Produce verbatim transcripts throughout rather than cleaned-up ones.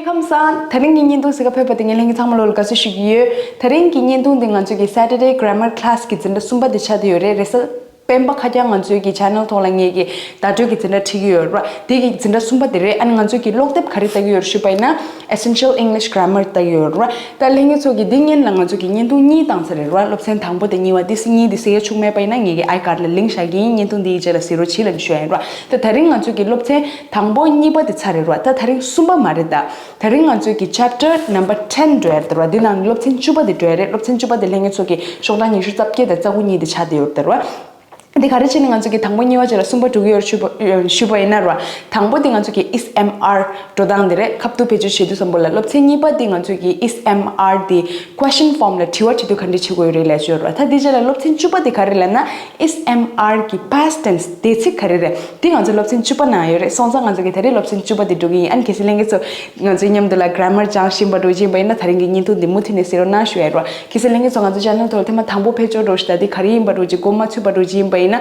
ཁམས་བཟང་། དེ་རིང་གི་བརྙན་ཐུང་གཟིགས་ག་ཕེབས་པ་དེ་ངས་ལྷན་རྒྱས་ཚང་མ་ལོ་ལ་དགའ་བསུ་ཞུ་གི་ཡོད། དེ་རིང་གི་བརྙན་ཐུང་འདི་ང་ཚོ་གི་Saturday Grammar Class གི་འཛིན་གྲྭ་གསུམ་པ་དེ་ཆགས་བསྡད་ཡོད་རེད། རེས་གཟའ་སྤེན་པ་ཁ་རྐྱང་ང་ཚོའི་གི་channel ཐོག་ལ་ངས་གི་བརྡ་སྤྲོད་ཀྱི་འཛིན་གྲྭ་ཁྲིད་ཀྱི་ཡོད་ར། དེ་གི་འཛིན་གྲྭ་གསུམ་པ་དེ་རེད། ཨ་ནི་ང་ཚོ་གི་ཀློག་དེབ་ག་རེ་ལྟ་གི་ཡོད་རེད་ཞུས་པ་ཡིན་ན་Essential English Grammar ལྟ་གི་ཡོད་ར། ད་ལྷན་རྒྱས་ཚོ་གི་འདི་སྔོན་ལ་ང་ཚོ་གི་བརྙན་ཐུང་གཉིས་བཏང་ཚར་རེད་ར། སློབ་ཚན་དང་པོ་དང་གཉིས་པ་དེ་གཉིས་དེ་གཟིགས་ཡ་བྱུང་མེད་པ་ཡིན་ན་ངས་གི་icard ལ་link བཞག་གི་ཡིན། བརྙན་ཐུང་འདི་ཡི་རྗེས་ལ་གཟིགས་རོགས་བྱེད་ལབ་ཞུ་ཡ་ཡིན་ར། ད་དེ་རིང་ང་ཚོ་གི་སློབ་ཚན་དང་པོ་གཉིས་པ་དེ་ཚར་རེད་ར། ད་དེ་རིང་གསུམ་པ་མ་རེད་ད། དེ་རིང་ང་ཚོའི་གི་chapter number ten འགྲོ་ཡ་རེད་ར། འདི་ནང་སློབ་ཚན་བཅུ་པ་དེ་འགྲོ་ཡ་རེད། སློབ་ཚན་བཅུ་པ་དེ་ལྷན་རྒྱས་ཚོ་གི་ཤོག་གྲངས་ཉི་ཤུ་རྩ་བརྒྱད་དང་རྩ་དགུ་གཉིས་དེ་ཆགས་བསྡད་ཡོད་རེད་ར། འདི་ག་རེ་བྱས་ནས་ང་ཚོ་གི་དང་པོ་གཉིས་པ་བྱས་ལ་གསུམ་པ་འགྲོ་གི་ཡོད་རེད་ཞུ་བ་ཞུ་བ་ཡིན་ན་ར། དང་པོ་དེ་ང་ཚོ་གི་S M R འགྲོ་སྟངས་དེ་རེད། ཁ་བསྡུ་བེད་སྤྱོད་བྱེད་དུས་ཙམ་པོ་ལ་སློབ་ཚན་གཉིས་པ་དེ་ང་ཚོ་གི་S M R དེ་question form ལ་དྲི་བ་དྲི་དུས་ག་འདྲས་བྱེད་དགོས་ཡོད་རེད་ལབ་ཡོད་ར། ད་འདི་རྗེས་ལ་སློབ་ཚན་བཅུ་པ་དེ་ག་རེ་ལབ་ན་S M R གི་past tense འདས་ཚིག་ག་རེ་རེད། འདི་ང་ཚོ་སློབ་ཚན་བཅུ་པ་ནང་ཡོད་རེད། སོང་ཙང་ང་ཚོ་གི་ད་རེས་སློབ་ཚན་བཅུ་པ་དེ་འགྲོ་གི་ཡིན། ཨ་ནི་གལ་སྲིད་ལྷན་རྒྱས་ཚོ་ང་ཚོའི་མཉམ་དུ་ལ་grammar སྦྱང་བཞིན་པ་འདྲ་ཅིག་ཡིན་པ་ཡིན་ན་ད་རིང་གི་བརྙན་ཐུང་འདི་མུ་མཐུད་ནས་གཟིགས་རོགས་གནང་ཞུ་ཡ་རོགས། གལ་སྲིད་ལྷན་རྒྱས་ཚོ་ང་ཚོ་channel ཐོག་ལ་ཐེངས་མ་དང་པོ་ཕེབས་འབྱོར་འདྲ་ཞིག་ད་འདི་ག་རེ་ཡིན་པ་འདྲ་ཅིག་མགོ་མ་ཚོས་པ་འདྲ་ཅིག་ཡིན་པ་ཡིན་ན་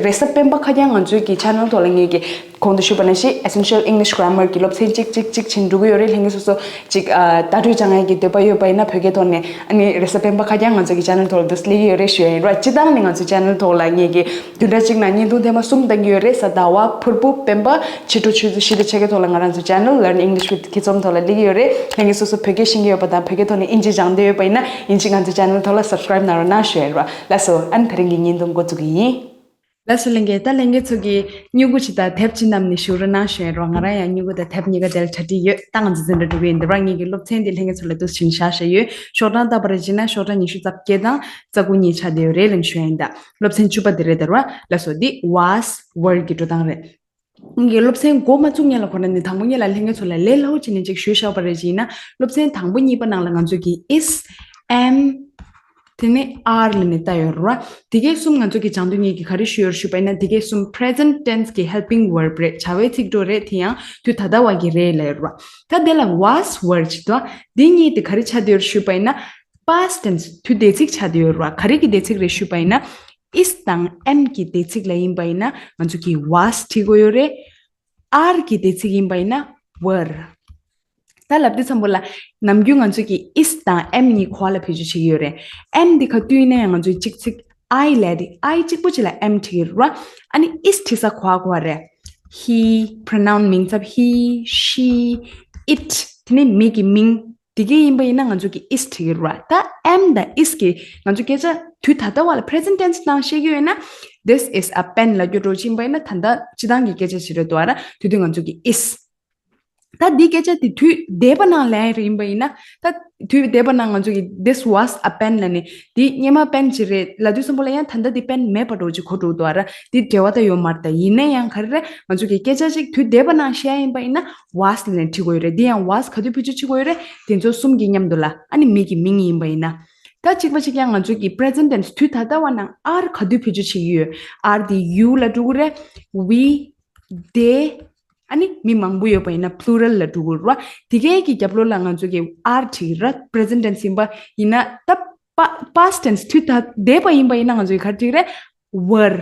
རེས་གཟའ་སྤེན་པ་ཁ་རྐྱང་ང་ཚོའི་གི་channel ཐོག་ལ་ངས་གི་གོང་དུ་ཞུས་པ་ནང་བཞིན་Essential English Grammar གི་སློབ་ཚན་གཅིག་གཅིག་གཅིག་བྱེད་འགྲོ་གི་ཡོད་རེད། ལྷན་རྒྱས་སོ་སོ་ཅིག་ཨ་བརྡ་སྤྲོད་སྦྱང་ཡ་གི་འདོད་པ་ཡོད་པ་ཡིན་ན་བོད་སྐད་ཐོག་ནས་ཨ་ནི་རེས་གཟའ་སྤེན་པ་ཁ་རྐྱང་ང་ཚོ་གི་channel ཐོག་ལ་འདུག་སླེབས་ཀྱི་ཡོད་རེད་ཞུ་ཡ་ཡིན་རོགས། སྤྱིར་བཏང་ནས་ང་ཚོའི་channel ཐོག་ལ་ངས་གི་བདུན་ཕྲག་གཅིག་ནང་བརྙན་ཐུང་ཐེངས་མ་གསུམ་བཏང་གི་ཡོད་རེད། གཟའ་ཟླ་བ་ཕུར་བུ་སྤེན་པ་ཕྱི་དྲོ་ཆུ་ཚོད་བཞི་དང་ཕྱེད་ཀའི་ཐོག་ལ་ང་རང་ཚོ་channel Learn English with Kids Home ཐོག་ལ་སླེབས་ཀྱི་ཡོད་རེད། ལྷན་རྒྱས་སོ་སོ་བོད་སྐད་ཤེས་ཀྱི་ཡོད་པ་དང་བོད་སྐད་ཐོག་ནས་དབྱིན་ཇི་སྦྱང་འདོད་ཡོད་པ་ཡིན་ན་དབྱིན་ཇི་ང་ཚོའི་channel ཐོག་ལ་subscribe གནང་རོགས་གནང་ཞུ་ཡ་ཡིན་རོགས། ལགས་སོ། ཨ་ནི་ད་རིང་གི་བརྙན་ཐུང་འགོ་འཛུགས་ཀྱི་ཡིན། ལགས་སོ་ལྷན་རྒྱས། ད་ལྷན་རྒྱས་ཚོ་གིས་སྨྱུ་གུ་ཅིག་དང་དེབ་ཅིག་བསྣམས་ནས་བཞུགས་རོགས་གནང་ཞུ་ཡ་རོགས། ང་རང་ཡང་སྨྱུ་གུ་དང་དེབ་གཉིས་ཀ་དེ་ལ་གྲ་སྒྲིག་ཡོད། ད་ང་ཚོ་འཛིན་གྲྭ་འགྲོ་གི་ཡིན། འདི་བར་ངེད་ཀྱི་སློབ་ཚན་དེ་ལྷན་རྒྱས་ཚོ་ལ་འདུག་སེ་བྱས་ནས་བཞག་བཞག་ཡོད། ཤོག་གྲངས་ལྟ་བར་བྱས་ན་ཤོག་གྲངས་ཉི་ཤུ་རྩ་བརྒྱད་དང་རྩ་དགུ་གཉིས་ཆགས་བསྡད་ཡོད་རེད་ལབ་ཞུ་ཡ་ཡིན། ད་སློབ་ཚན་བཅུ་པ་དེ་རེད་ད་ར། ལགས་སོ། འདི་was were གི་འགྲོ་སྟངས་རེད། ངས་སློབ་ཚན་འགོ་མ་བཙུགས་སྔོན་ལ་ཁོ་ན་ནི་དང་པོ་ངེད་ལ་ལྷན་རྒྱས་ཚོ་ལ་ལས་སླ་བོ་བྱས་ནས་ཅིག་ཞུས་བཞག་པ་རེད། ཅིག་ཡིན་ན་སློབ་ཚན་དང་པོ་གཉིས་པ་ནང་ལ་ང་ཚོ་གི་is, am དེ་ནས་are ལབ་ནས་བལྟས་ཡོད་རེད་བ། དེ་གའི་གསུམ་ང་ཚོ་གི་སྦྱང་དུས་ངེད་ཀྱིས་ག་རེ་ཞུས་ཡོད་ཞུས་པ་ཡིན་ན་དེ་གའི་གསུམ་present tense གི་helping verb རེད། བྱ་བའི་ཚིག་གྲོགས་རེད། དེ་ཡང་དུས་ད་ལྟ་བ་གི་རེད་ལབ་ཡོད་རེད་བ། ད་དེ་ལ་was, were བྱེད་དོ། འདི་གཉིས་དེ་ག་རེ་ཆགས་བསྡད་ཡོད་ཞུས་པ་ཡིན་ན་past tense དུས་འདས་ཚིག་ཆགས་བསྡད་ཡོད་རེད་བ། ག་རེ་གི་འདས་ཚིག་རེད་ཞུས་པ་ཡིན་ན་is དང་am གི་འདས་ཚིག་ལ་ཡིན་པ་ཡིན་ན་ང་ཚོ་གི་was བྲིས་དགོས་ཡོད་རེད། are གི་འདས་ཚིག་ཡིན་པ་ཡིན་ན་were། ད་ལབ་དུས་ཙམ་པོ་ལ་ནམ་རྒྱུན་ང་ཚོ་གི་is དང་am གཉིས་གོ་བ་ལ་བེད་སྤྱོད་བྱེད་ཀྱི་ཡོད་རེད། am འདི་ག་དུས་ཡིན་ན་ཡང་ང་ཚོའི་གཅིག་ཚིག་I ལབ་དེ་I གཅིག་པོ་ཅིག་ལ་am བྲིས་ཀྱི་རེད་བ། ཨ་ནི་is བྲིས་ས་གོ་བ་གོ་བ་རེད། He, pronoun མིང་ཚབ་he, she, it དེ་ནས་མི་གི་མིང་དེ་གའི་ཡིན་པ་ཡིན་ན་ང་ཚོ་གི་is བྲིས་ཀྱི་རེད་བ། ད་am དང་is གི་ང་ཚོ་སྐད་ཆ་དུས་ད་ལྟ་བ་ལ་present tense ནང་བཤད་ཀྱི་ཡོད་ན་this is a pen ལབ་རྒྱུ་འདྲ་ཅིག་ཡིན་པ་ཡིན་ན་ད་ལྟ་སྤྱིར་བཏང་གི་སྐད་ཆ་ཞིག་རེད་འདུག་བ་ར། དེ་དུས་ང་ཚོ་གི་is ད་འདི་སྐད་ཆ་དེ་དུས་འདས་པ་ནང་ལབ་ཡ་རེད་ཡིན་པ་ཡིན་ན། ད་དུས་འདས་པ་ནང་ང་ཚོ་གིས་this was a pen ལབ་ནས་འདི་སྔོན་མ་pen ཅིག་རེད་ལབ་དུས་ཙམ་པོ་ལ་ཡང་ད་ལྟ་འདི་pen མེད་པ་འདྲ་ཅིག་གོ་འགྲོ་འདུག་ཨ་ར། འདི་འབྲེལ་བ་ད་ཡོད་མ་རེད། ད་ཡིན་ན་ཡང་ག་རེ་རེད། ང་ཚོ་གིས་སྐད་ཆ་ཅིག་དུས་འདས་པ་ནང་བཤད་ཡ་ཡིན་པ་ཡིན་ན་was ལབ་ནས་འབྲི་དགོས་ཡོད་རེད། འདི་ཡང་was ག་དུས་བེད་སྤྱོད་བྱེད་དགོས་ཡོད་རེད། དེ་ཚོ་གསུམ་གྱི་མཉམ་དུ་ལ་ཨ་ནི་མི་གི་མིང་ཡིན་པ་ཡིན་ན། ད་གཅིག་པ་གཅིག་ཡང་ང་ཚོ་གིས་present tense དུས་ད་ལྟ་བ་ནང་are ག་དུས་བེད་སྤྱོད་བྱེད་ཀྱི་ཡོད། are འདི་you ལ་འགྲོ་གི་རེད། we, they ཨ་ནི་མི་མང་པོ་ཡོད་པ་ཡིན་ན་plural ལ་འགྲོ་གི་རེད་བ། དེ་གའི་གི་རྒྱབ་ལོགས་ལ་ང་ཚོ་གི་are བྲིས་ར། present tense ཡིན་པ་ཡིན་ན་ད་pa- past tense དུས་ད་འདས་པ་ཡིན་པ་ཡིན་ན་ང་ཚོ་གི་ག་རེ་བྲིས་རེད། were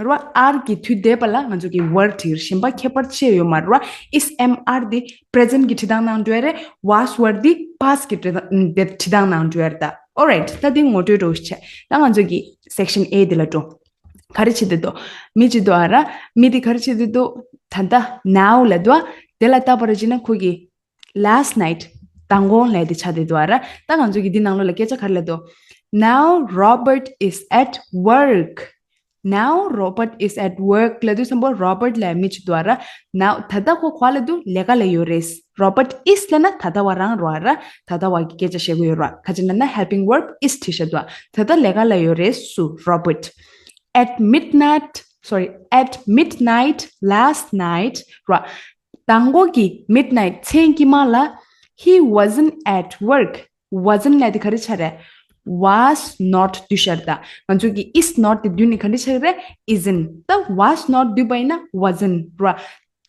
རེད་བ། are གི་དུས་འདས་པ་ལ་ང་ཚོ་གི་were བྲིས་རེད། གཞན་པ་ཁྱད་པར་ཅི་ཡང་ཡོད་མ་རེད་བ། is, am, are འདི་present གི་བྲིས་སྟངས་ནང་འགྲོ་ཡ་རེད། was, were འདི་past གི་བྲིས་སྟངས་བྲིས་སྟངས་ནང་འགྲོ་ཡ་རེད་ད། alright ད་འདི་ངོ་སྤྲོད་འདྲ་བོ་ཞིག་བྱས། ད་ང་ཚོ་གི་section A འདི་ལ་འགྲོ། ག་རེ་བྱེད་འདོད་འདུག་མི་གཅིག་འདུག་ཨ་ར། མི་དེ་ག་རེ་བྱེད་འདོད་འདུག་ད་ལྟ་now ལབ་འདུག་ཨ། དེ་ལ་ལྟ་བར་བྱས་ན་ཁོ་གི་last night མདང་དགོང་ལབ་དེ་ཆགས་བསྡད་འདུག་ཨ་ར། ད་ང་ཚོ་གི་འདི་ནང་ལོགས་ལ་སྐད་ཆ་ག་རེ་ལབ་འདུག Now Robert is at work. Now Robert is at work ལབ་དུས་ཙམ་པོ་Robert ལབ་མི་གཅིག་འདུག་ཨ་ར། Now ད་ལྟ་ཁོ་ག་ལ་འདུག་ལས་ཀ་ལ་ཡོད་རེད། Robert is ལབ་ན་ད་ལྟ་བ་རང་རེད་བ་ར། ད་ལྟ་བ་གི་སྐད་ཆ་བཤད་ཀྱི་ཡོད་ར། ག་ཅི་ལབ་ན་helping verb is བྲིས་བཞག་འདུག་ད་ལྟ་ལས་ཀ་ལ་ཡོད་རེད་སུ། Robert. At midnight, sorry, at midnight last night ར། མདང་དགོང་གི་midnight མཚན་དཀྱིལ་མ་ལ། He wasn't at work. Wasn't ལབ་དེ་ག་རེ་ཆགས་རེད། Was not བསྡུས་ཤག་རེད་ད། ང་ཚོ་གི་is not དེ་བསྡུས་ནས་ག་རེ་ཆགས་རེད། Isn't. ད་was not བསྡུས་པ་ཡིན་ན་wasn't ར།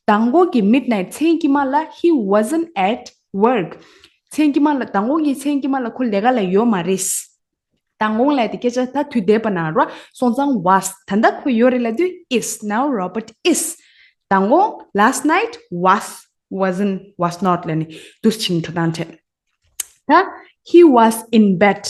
མདང་དགོང་གི་midnight མཚན་དཀྱིལ་མ་ལ་he wasn't at work. མཚན་དཀྱིལ་མ་ལ་མདང་དགོང་གི་མཚན་དཀྱིལ་མ་ལ་ཁོ་ལས་ཀ་ལ་ཡོད་མ་རེད། མདང་དགོང་ལབ་དེ་སྐད་ཆ་ད་དུས་འདས་པ་ནང་ར། སོང་ཙང་was ད་ལྟ་ཁོ་ཡོད་རེད་ལབ་དུས་is. Now Robert is. མདང་དགོང་last night was wasn't, was not ལབ་ནས་འདུག་སེ་བྱས་ནས་འགྲོ་སྟངས་བྱས། ད་he was in bed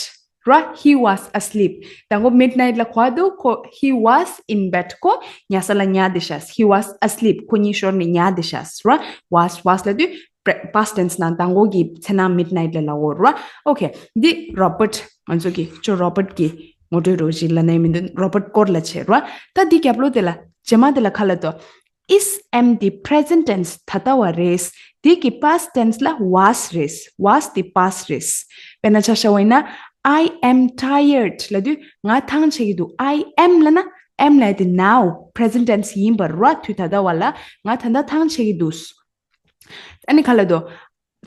ར། He was asleep. དང་པོ་midnight ལ་གོ་འདུག་ཁོ། He was in bed. ཁོ་ཉལ་ས་ལ་ཉལ་བསྡད་ཤག He was asleep. ཁོ་གཉིད་ཤོར་ནས་ཉལ་བསྡད་ཤག་ར། Was, was ལབ་དུས་pre- past tense ནང་དང་པོ་གི་མཚན་ནང་midnight ལ་ལབ་ཡོད་ར། Okay. འདི་Robert ང་ཚོ་གི་ཅོ་Robert གི་ངོ་སྤྲོད་རོགས་ཞིག་ལབ་ན་མི་འདུག Robert སྐོར་ལ་བྱས་ར། ད་འདི་རྒྱབ་ལོགས་དེ་ལ་རྗེས་མ་དེ་ལ་ག་ལབ་འདུག Is am འདི་present tense ད་ལྟ་བ་རེད། འདི་གི་past tense ལ་was རེད། Was འདི་past རེད། དཔེར་ན་ཆ་བཞག་པ་ཡིན་ན། I am tired ལབ་དུས་ང་ཐང་ཆད་ཀྱི་འདུག I am ལབ་ན་am ལབ་དེ་now present tense ཡིན་པ་ར། དུས་ད་ལྟ་བ་ལ་ང་ད་ལྟ་ཐང་ཆད་ཀྱི་འདུག་ཨ་ནི་ག་ལབ་འདུག་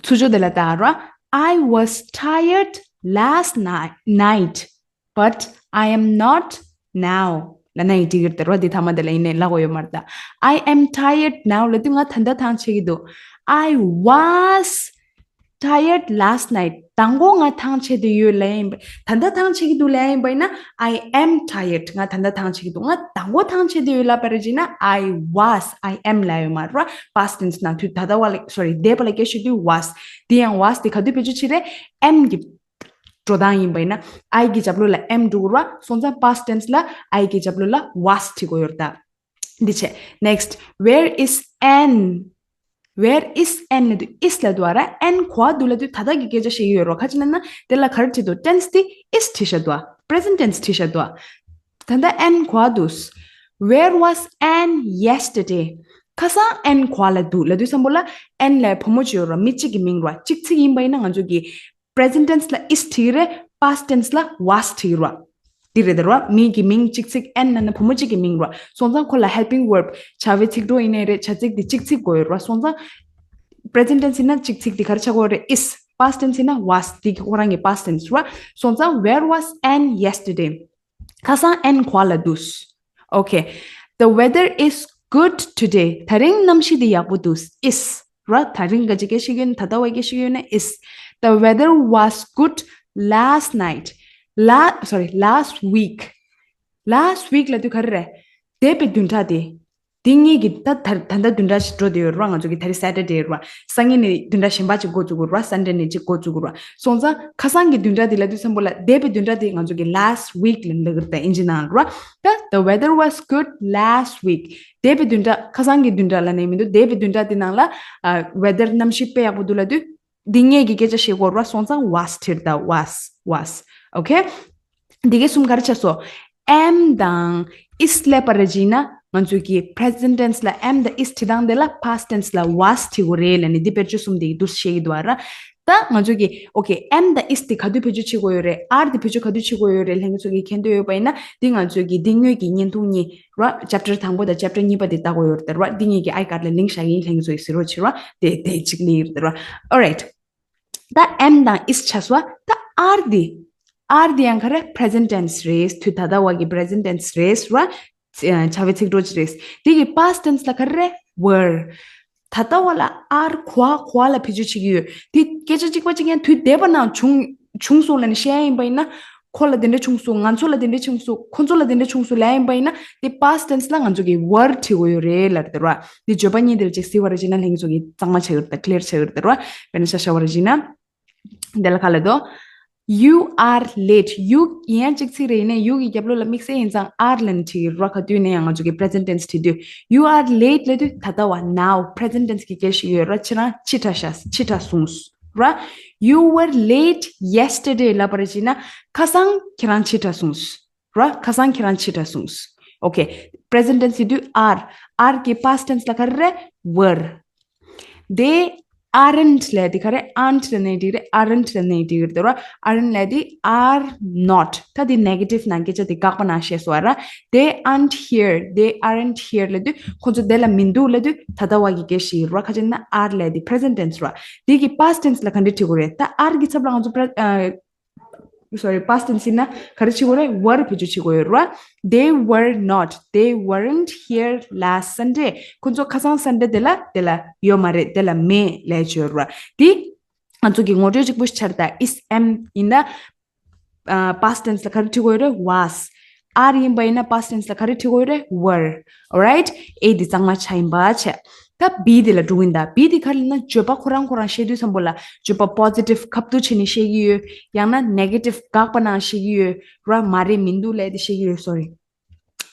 ཚུར་ཕྱོགས་དེ་ལ་ལྟ་ར། I was tired last ni- night, but I am not now. ལབ་ན་ཡིན་འགྲིག་གི་རེད་དེ་ར། འདི་ཐ་མ་དེ་ལ་ཡིན་ནའི་ལབ་དགོས་ཡོད་མ་རེད་ད། I am tired now ལབ་དུས་ང་ད་ལྟ་ཐང་ཆད་ཀྱི་འདུག I was tired last night. དང་པོ་ང་ཐང་ཆད་དེ་ཡོད་ལབ་ཡིན་པ། ད་ལྟ་ཐང་ཆད་ཀྱི་འདུག་ལབ་ཡིན་པ་ཡིན་ན། I am tired. ང་ད་ལྟ་ཐང་ཆད་ཀྱི་འདུག་ང་དང་པོ་ཐང་ཆད་དེ་ཡོད་ལབ་པ་རེད་ཅེ་ན། I was. I am ལབ་ཡོད་མ་རེད་པ། Past tense ནང་དུས་ད་ལྟ་བ་ལ། sorry, འདས་པ་ལ་སྐད་ཆ་དུས་was. དེ་ཡང་was དེ་ག་དུས་བེད་སྤྱོད་བྱེད་རེད། am གི་འགྲོ་སྟངས་ཡིན་པ་ཡིན་ན། I གི་རྒྱབ་ལོགས་ལ་am འགྲོ་གི་རེད་པ། སོང་ཙང་past tense ལ་I གི་རྒྱབ་ལོགས་ལ་was བྲིས་དགོས་ཡོད་རེད་ད། འདི་བྱས། Next. Where is Anne? Where is Anne ལབ་དུས་is ལབ་འདུག་པ་ར། Anne ག་པར་འདུག་ལབ་དུས་ད་ལྟ་གི་སྐད་ཆ་བཤད་ཀྱི་ཡོད་རེད་པ། ག་ཅི་ལབ་ན་དེ་ལ་ག་རེ་བྲིས་འདུག tense དེ་is བྲིས་བཞག་འདུག་པ། Present tense བྲིས་བཞག་འདུག་པ། ད་ལྟ་Anne ག་པར་འདུག Where was Anne yesterday? ཁ་སང་Anne ག་པར་ལ་འདུག་ལབ་དུས་ཙམ་པ་ལ། Anne ལབ་བུ་མོ་གཅིག་ཡོད་རེད་པ། མི་གཅིག་གི་མིང་རེད་པ། གཅིག་ཚིག་ཡིན་པ་ཡིན་ན་ང་ཚོ་གི་present tense ལ་is བྲིས་ཀྱི་རེད། past tense ལ་was བྲིས་ཀྱི་རེད་པ། འདི་རེད་དེ་རེད་པ། མི་གི་མིང་གཅིག་ཚིག Anne ལབ་ན་བུ་མོ་གཅིག་གི་མིང་རེད་པ། སོང་ཙང་ཁོ་ལ་helping verb བྱ་བའི་ཚིག་གྲོགས་ཡིན་ནའི་རེད། བྱ་ཚིག་དེ་གཅིག་ཚིག་དགོས་ཡོད་རེད་པ། སོང་ཙང་present tense ཡིན་ན་གཅིག་ཚིག་དེ་ག་རེ་ཆགས་ཀྱི་ཡོད་རེད། is. Past tense ཡིན་ན་was དེ་གི་ཁོ་རང་གི་past tense རེད་པ། སོང་ཙང་where was Anne yesterday? ཁ་སང་Anne ག་པར་ལ་འདུག Okay. The weather is good today. ད་རིང་གནམ་གཤིས་དེ་ཡག་པོ་འདུག is ར། ད་རིང་ག་ཅི་སྐད་ཆ་བཤད་ཀྱི་ཡོད་ན། ད་ལྟ་བ་སྐད་ཆ་བཤད་ཀྱི་ཡོད་ན་is. The weather was good last night. La- sorry, last week. Last week ལབ་དུས་ག་རེ་རེད། འདས་པའི་བདུན་ཕྲག་དེ། དེ་སྔོན་གྱི་ད་ད་ད་ལྟ་བདུན་ཕྲག་ཅིག་འགྲོ་བསྡད་ཡོད་རེད་པ། ང་ཚོ་གི་ད་རེས་Saturday རེད་པ། སང་ཉིན་ནས་བདུན་ཕྲག་གཞན་པ་ཅིག་འགོ་བཙུགས་ཀྱི་རེད་པ། Sunday ནས་ཅིག་འགོ་བཙུགས་ཀྱི་རེད་པ། སོང་ཙང་ཁ་སང་གི་བདུན་ཕྲག་དེ་ལབ་དུས་ཙམ་པ་ལ། འདས་པའི་བདུན་ཕྲག་དེ་ང་ཚོ་གི་last week ལབ་ལབ་ཀྱི་རེད་ད། དབྱིན་ཇི་ནང་རེད་པ། ད་the weather was good last week. འདས་པའི་བདུན་ཕྲག་ཁ་སང་གི་བདུན་ཕྲག་ལབ་ནའི་མི་འདུག་འདས་པའི་བདུན་ཕྲག་དེ་ནང་ལ་ཨ་weather གནམ་གཤིས་དཔེ་ཡག་པོ་འདུག་ལབ་དུས། འདི་སྔོན་གྱི་སྐད་ཆ་བཤད་དགོས་རེད་པ། སོང་ཙང་was བྲིས་ད། Was, was. Okay. འདི་གའི་གསུམ་ག་རེ་ཆགས་སོང་། am དང་is སླེབས་པ་རེད་ཅེ་ན་ང་ཚོ་གི་present tense ལ་am དང་is བྲིས་སྟངས་དེ་ལ་past tense ལ་was བྲིས་དགོས་རེད་ལབ་ནས་འདི་བེད་སྤྱོད་གསུམ་དེ་འདུག་སེ་བཤད་ཀྱི་འདུག་པ་ར། ད་ང་ཚོ་གི་okay, am དང་is དེ་ག་དུས་བེད་སྤྱོད་བྱེད་དགོས་ཡོད་རེད། are དེ་བེད་སྤྱོད་ག་དུས་བྱེད་དགོས་ཡོད་རེད། ལྷན་རྒྱས་ཚོ་གི་མཁྱེན་འདོད་ཡོད་པ་ཡིན་ན། འདི་ང་ཚོ་གི་འདི་སྔོན་གྱི་བརྙན་ཐུང་གཉིས་ར། chapter དང་པོ་དང་chapter གཉིས་པ་དེ་ལྟ་དགོས་ཡོད་རེད་ར། འདི་གཉིས་ཀྱི་icard ལ་link བཞག་གི་ཡིན། ལྷན་རྒྱས་ཚོ་གི་གཟིགས་རོགས་བྱེད་ར། དེ་དེ་གཅིག་ལ་ཡོད་རེད་ར། Alright. ད་am དང་is ཆགས་སོང་། ད་are འདི། are འདི་ཡང་ག་རེ། present tense རེད། དུས་ད་ལྟ་བ་གི་present tense རེད་ར། བྱ་བའི་ཚིག་གྲོགས་ཅིག་རེད། འདི་གི་past tense ལ་ག་རེ། were. ད་ལྟ་བ་ལ་are ག་པར་ག་པར་ལ་བེད་སྤྱོད་བྱེད་ཀྱི་ཡོད། འདི་སྐད་ཆ་གཅིག་པ་གཅིག་རྐྱང་དུས་འདས་པ་ནང་བྱུང་བྱུང་སོང་ལབ་ནས་བཤད་ཡ་ཡིན་པ་ཡིན་ན། ཁོ་ལ་དེ་འདྲ་བྱུང་སོང་། ང་ཚོ་ལ་དེ་འདྲ་བྱུང་སོང་། ཁོ་ཚོ་ལ་དེ་འདྲ་བྱུང་སོང་ལབ་ཡ་ཡིན་པ་ཡིན་ན། དེ་past tense ལ་ང་ཚོ་གིས་were བྲིས་དགོས་ཡོད་རེད་ལབ་རེད་ར། འདི་བརྗོད་པ་གཉིས་དེར་ཅིག་གཟིགས་པ་རེད་ཅེ་ན་ལྷན་རྒྱས་ཚོ་གི་གཙང་མ་ཆགས་ཡོད་རེད་ད། clear ཆགས་ཡོད་རེད་ར། དཔེར་ན་ཆ་བཞག་པ་རེད་ཅེ་ན། དེ་ལ་ག་ལབ་འདུག You are late. You ཡིན་ཡང་གཅིག་ཚིག་རེད། ཡིན་ནའི་you གི་རྒྱབ་ལོགས་ལ་དམིགས་བསལ་ཡིན་ཙང་are ལབ་ནས་བྲིས་ཀྱི་ར། ག་དུས་ནས་ཡང་ང་ཚོ་གི་present tense བྲིས་དུས། You are late ལབ་དུས་ད་ལྟ་བ་now present tense གི་སྐད་ཆ་ཡོད་ར། ཁྱེད་རང་ཕྱི་དྲགས་ཤག་ཕྱི་དྲགས་སོང་ར། You were late yesterday ལབ་པ་རེད་ཅེ་ན་ཁ་སང་ཁྱེད་རང་ཕྱི་དྲགས་སོང་ར། ཁ་སང་ཁྱེད་རང་ཕྱི་དྲགས་སོང་། Okay. Present tense ཡིན་དུས་are. are གི་past tense ལ་ག་རེ་རེད། were. They aren't ལབ་དེ་ག་རེ། aren't ལབ་ནའི་འགྲིག་རེད། aren't ལབ་ནའི་འགྲིག་རེད་དོ། aren't ལབ་དེ་are not. ད་དེ་negative ནང་སྐད་ཆ་དེ་དགག་པ་ནང་བཤད་སོང་བ་ར། They aren't here. They aren't here ལབ་དུས་ཁོ་ཚོ་དེ་ལ་མི་འདུག་ལབ་དུས་ད་ལྟ་བ་གི་སྐད་ཆ་ཡིན་ར། ཁ་ཅིག་ན་are ལབ་དེ་present tense ར། དེ་གི་past tense ལ་ག་འདྲ་བྲིས་དགོས་རེད། ད་are གི་ཚབ་ལ་ང་ཚོ pre- ཨ། Sorry, past tense ཡིན་ན་ག་རེ་བྱེད་དགོས་རེད། were བེད་སྤྱོད་བྱེད་དགོས་ཡོད་རེད་བ། They were not, they weren't here last Sunday. ཁོ་ཚོ་ཁ་སང་Sunday དེ་ལ་དེ་ལ་ཡོད་མ་རེད། དེ་ལ་མེད་ལབ་ཀྱི་ཡོད་རེད་བ། དེ་ང་ཚོ་གི་ངོ་སྤྲོད་གཅིག་པུ་ཆགས་རེད་ད། is am ཡིན་ན་past tense ལ་ག་རེ་བྲིས་དགོས་ཡོད་རེད། was. are ཡིན་པ་ཡིན་ན་past tense ལ་ག་རེ་བྲིས་དགོས་ཡོད་རེད། were. Alright? ཨེ་འདི་གཙང་མ་ཆགས་ཡིན་པ་བྱས། ད་B དེ་ལ་འགྲོ་གིན་ད། B དེ་ག་རེ་ལབ་ན་བརྗོད་པ་ཁོ་རང་ཁོ་རང་བཤད་དུས་ཙམ་པོ་ལ་བརྗོད་པ་positive ཁ་བསྡུ་བྱས་ནས་བཤད་ཀྱི་ཡོད། ཡང་ན་negative དགག་པ་ནང་བཤད་ཀྱི་ཡོད་ར། མ་རེད་མི་འདུག་ལབ་དེ་བཤད་ཀྱི་ཡོད། Sorry.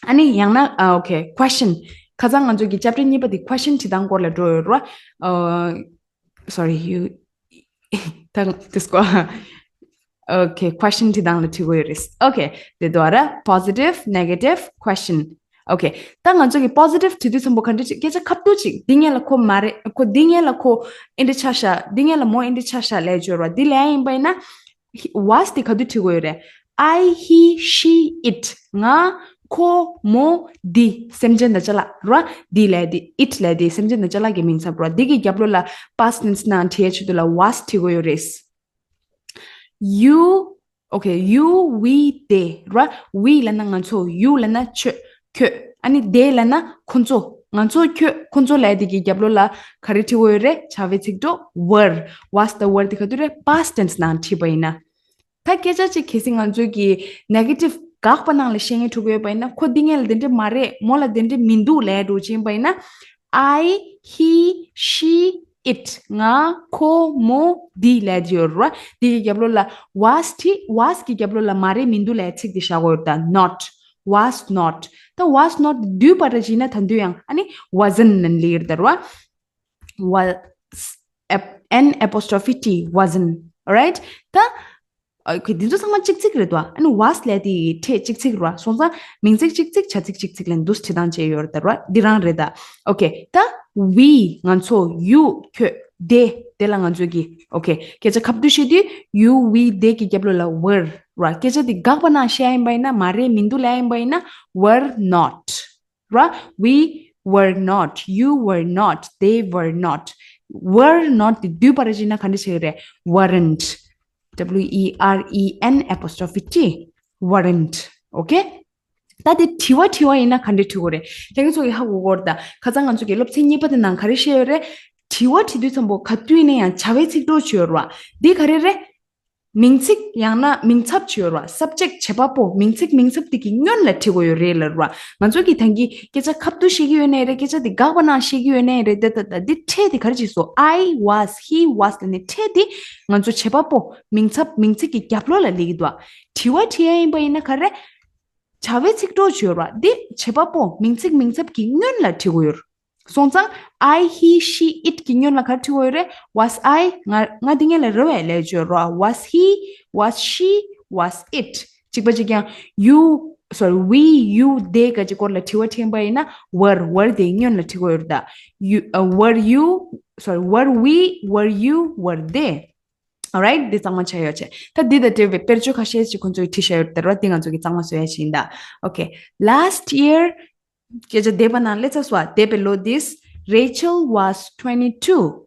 ཨ་ནི་ཡང་ན་ཨ་okay, question. ཁ་སང་ང་ཚོ་གི་chapter གཉིས་པ་དེ་question དྲི་སྟངས་སྐོར་ལ་འགྲོ་ཡོད་ར། ཨ། Sorry, you ད་དེ་སྐོར། Okay, question དྲི་སྟངས་ལ་དྲི་དགོས་ཡོད་རེད། Okay, དེ་དོ་ར། Positive, negative, question. Okay, ད་ང་ཚོ་གི་positive དྲི་དུས་ཙམ་པོ་ག་འདྲ་ཅིག་སྐད་ཆ་ཁ་བསྡུ་ཅིག་འདི་སྔོན་ལ་ཁོ་མ་རེད། ཁོ་འདི་སྔོན་ལ་ཁོ་འདི་འདྲ་ཆགས་ཤག་འདི་སྔོན་ལ་མོ་འདི་འདྲ་ཆགས་ཤག་ལབ་བརྗོད་ར། འདི་ལབ་ཡིན་པ་ཡིན་ན། Was དེ་ག་དུས་བྲིས་དགོས་ཡོད་རེད། I, he, she, it. ང་། ཁོ། མོ། འདི་སེམས་ཅན་དང་ཅ་ལག་ར། འདི་ལབ་དེ། it ལབ་དེ་སེམས་ཅན་དང་ཅ་ལག་གི་མིང་ཚབ་ར། འདི་གི་རྒྱབ་ལོགས་ལ་past tense ནང་བྲིས་ཡ་ཆེད་དུ་ལ་was བྲིས་དགོས་ཡོད་རེད། You, okay, you, we, they ར། We ལབ་ན་ང་ཚོ། you ལབ་ན་ཁྱོད། ཁྱོད། ཨ་ནི་they ལབ་ན་ཁོ་ཚོ། ང་ཚོ། ཁྱོད། ཁོ་ཚོ་ལབ་དེ་གི་རྒྱབ་ལོགས་ལ་ག་རེ་བྲིས་དགོས་ཡོད་རེད། བྱ་བའི་ཚིག་གྲོགས་were། Was དང་were དེ་ག་དུས་རེད། past tense ནང་བྲིས་པ་ཡིན་ན། ད་སྐད་ཆ་གཅིག་གལ་སྲིད་ང་ཚོས་ཀྱི་negative དགག་པ་ནང་ལ་བཤད་མཁན་འགྲོ་གི་ཡོད་པ་ཡིན་ན། ཁོ་འདི་སྔོན་ལ་དེ་འདྲ་མ་རེད། མོ་ལ་དེ་འདྲ་མི་འདུག་ལབ་འགྲོ་ཅིག་ཡིན་པ་ཡིན་ན། I, he, she, it. ང་། ཁོ། མོ། འདི་ལབ་ཀྱི་ཡོད་རེད་བ། འདི་གི་རྒྱབ་ལོགས་ལ་was བྲིས། Was གི་རྒྱབ་ལོགས་ལ་མ་རེད་མི་འདུག་ལབ་ཚིག་འདི་བཞག་དགོས་ཡོད་རེད་ད། Not, was not. ད་was not བསྡུས་པ་རེད་བྱས་ན་ད་དུང་ཡང་ཨ་ནི་wasn't ལབ་ནས་ལབ་ཀྱི་ཡོད་རེད་ད་རེད་བ། Was, ap- N apostrophe T, wasn't. Alright? ད། ཨ། ཁོས་འདི་ཚོ་ཚང་མ་གཅིག་ཚིག་རེད་དོ། ཨ་ནི་was ལབ་དེ་ཕྲད་གཅིག་ཚིག་རེད་བ། སོང་ཙང་མིང་ཚིག་གཅིག་ཚིག་བྱ་ཚིག་གཅིག་ཚིག་ལབ་འདུག་སེ་བྲིས་སྟངས་བྱས་ཡོད་རེད་ད་རེད་བ། འདི་རང་རེད་ད། Okay, ད་we ང་ཚོ། you ཁྱོད། they དེ་ལ་ང་ཚོས་ཀྱི། Okay, སྐད་ཆ་ཁ་བསྡུ་བཤད་དུས་you, we, they གི་རྒྱབ་ལོགས་ལ་were རེད་བ། སྐད་ཆ་འདི་དགག་པ་ནང་བཤད་ཡ་ཡིན་པ་ཡིན་ན། མ་རེད་མི་འདུག་ལབ་ཡ་ཡིན་པ་ཡིན་ན། Were not ར། We were not, you were not, they were not. Were not དེ་བསྡུས་པ་རེད་བྱས་ན་ག་འདྲ་བྱེད་ཀྱི་རེད། Weren't. W E R E N apostrophe T. Weren't. Okay? ད་དེ་དྲི་བ་དྲི་བ་ཡིན་ན་ག་འདྲ་དྲི་དགོས་རེད། ལྷན་རྒྱས་ཚོ་གིས་ཧ་གོ་གི་ཡོད་རེད་ད། ཁ་སང་ང་ཚོ་གི་སློབ་ཚན་གཉིས་པ་དེ་ནང་ག་རེ་བཤད་ཡོད་རེད། དྲི་བ་དྲི་དུས་ཙམ་པོ་ག་དུས་ཡིན་ན་ཡང་བྱ་བའི་ཚིག་གྲོགས་བྱེད་ཡོད་རེད་བ། འདི་ག་རེ་རེད། མིང་ཚིག་ཡང་ན་མིང་ཚབ་བྱེད་ཡོད་རེད་བ། Subject བྱེད་པ་པོ། མིང་ཚིག་མིང་ཚབ་དེ་གི་སྔོན་ལ་བྲིས་དགོས་ཡོད་རེད་ལབ་རེད་བ། ང་ཚོ་གིས་ད་གིན་སྐད་ཆ་ཁ་བསྡུ་བཤད་ཀྱི་ཡོད་ནའི་རེད། སྐད་ཆ་དེ་དགག་པ་ནང་བཤད་ཀྱི་ཡོད་ནའི་རེད། ད་ད་ད་འདི་ཕྲད་དེ་ག་རེ་བྱས་སོང་། I, was, he, was ལབ་ནས་ཕྲད་དེ་ང་ཚོ་བྱེད་པ་པོ་མིང་ཚབ་མིང་ཚིག་གི་རྒྱབ་ལོགས་ལ་སླེབས་ཀྱི་འདུག་བ། དྲི་བ་དྲི་ཡ་ཡིན་པ་ཡིན་ན་ག་རེ། བྱ་བའི་ཚིག་གྲོགས་བྱེད་ཡོད་རེད་བ། འདི་བྱེད་པ་པོ་མིང་ཚིག་མིང་ཚབ་ཀྱི་སྔོན་ལ་བྲིས་དགོས་ཡོད་རེད། སོང་ཙང་I, he, she, it གི་སྔོན་ལ་ག་རེ་བྲིས་དགོས་ཡོད་རེད། Was I ང་ང་འདི་སྔོན་ལ་རེད་བས་ལབ་བརྗོད་རོགས། Was he, was she, was it གཅིག་པ་གཅིག་རྐྱང་། You, sorry, we, you, they ག་ཅིག་སྐོར་ལ་དྲི་བ་དྲིས་པ་ཡིན་ན་were, were དེ་སྔོན་ལ་བྲིས་དགོས་ཡོད་རེད་ད། You, uh, were you, sorry, were we, were you, were they. Alright, འདི་གཙང་མ་ཆགས་ཡོད་ཆེ། ད་འདི་དང་འབྲེལ་བའི་དཔེར་བརྗོད་ཁ་ཤས་ཅིག་ཁོང་ཚོས་བྲིས་བཞག་ཡོད་རེད་ད་ར། འདི་ང་ཚོ་གིས་གཙང་མ་བཟོ་ཡ་ཞིག་ཡིན་ད། Okay, last year སྐད་ཆ་འདས་པ་ནང་སླེབས་ཚར་སོང་ཨ། འདས་པའི་ལོ་འདིར། Rachel was twenty-two.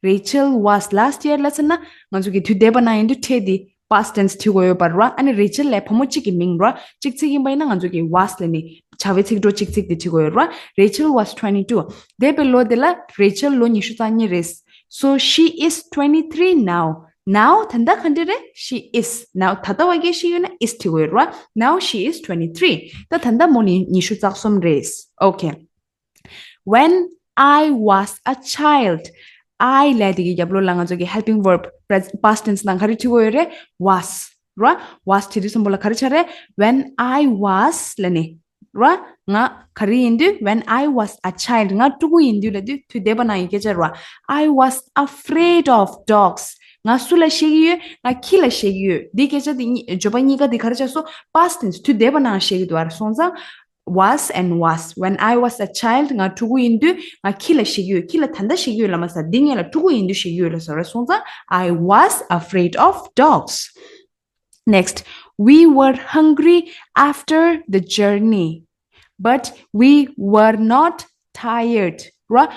Rachel was last year ལབ་ཚར་ན་ང་ཚོ་གི་དུས་འདས་པ་ནང་ཡིན་དུས་ཕྲད་དེ་past tense བྲིས་དགོས་ཡོད་པ་རེད་བ། ཨ་ནི་Rachel ལབ་བུ་མོ་གཅིག་གི་མིང་རེད་བ། གཅིག་ཚིག་ཡིན་པ་ཡིན་ན་ང་ཚོ་གི་was ལབ་ནི་བྱ་བའི་ཚིག་གྲོགས་གཅིག་ཚིག་དེ་བྲིས་དགོས་ཡོད་རེད་བ། Rachel was twenty-two. འདས་པའི་ལོ་དེ་ལ་Rachel ལོ་ཉི་ཤུ་རྩ་གཉིས་རེད། So she is twenty-three now. Now ད་ལྟ་ག་འདྲ་རེད། She is. Now ད་ལྟ་བ་སྐད་ཤེས་ཡོད་ན་is བྲིས་དགོས་ཡོད་རེད་བ། Now she is twenty-three. ད་ད་ལྟ་མོ་ནི་ཉི་ཤུ་རྩ་གསུམ་རེད། Okay. When I was a child, I ལབ་དེ་གི་རྒྱབ་ལོགས་ལ་ང་ཚོ་གི་helping verb pres- past tense ནང་ག་རེ་བྲིས་དགོས་ཡོད་རེད། Was ར། Was བྲིས་དུས་ཙམ་པོ་ལ་ག་རེ་ཆགས་རེད། When I was ལབ་ནི་ར། ང་ག་རེ་ཡིན་དུས། When I was a child, ང་ཕྲུ་གུ་ཡིན་དུས་ལབ་དུས་དུས་འདས་པ་ནང་གི་སྐད་ཆ་རེད་བ། I was afraid of dogs. ང་སུ་ལ་བཤད་ཀྱི་ཡོད། ང་ཁྱི་ལ་བཤད་ཀྱི་ཡོད། འདི་སྐད་ཆ་འདི་གཉིས་བརྗོད་པ་གཉིས་ཀ་འདི་ག་རེ་ཆགས་སོང་། Past tense དུས་འདས་པ་ནང་བཤད་ཀྱི་འདུག་བ། སོང་ཙང་was and was. When I was a child, ང་ཕྲུ་གུ་ཡིན་དུས་ང་ཁྱི་ལ་བཤད་ཀྱི་ཡོད། ཁྱི་ལ་ད་ལྟ་བཤད་ཀྱི་ཡོད་ལབ་མ་ཟད་འདི་སྔོན་ལ་ཕྲུ་གུ་ཡིན་དུས་བཤད་ཀྱི་ཡོད་ལབ་སོང་རེད། སོང་ཙང་I was afraid of dogs. Next, we were hungry after the journey, but we were not tired. ར།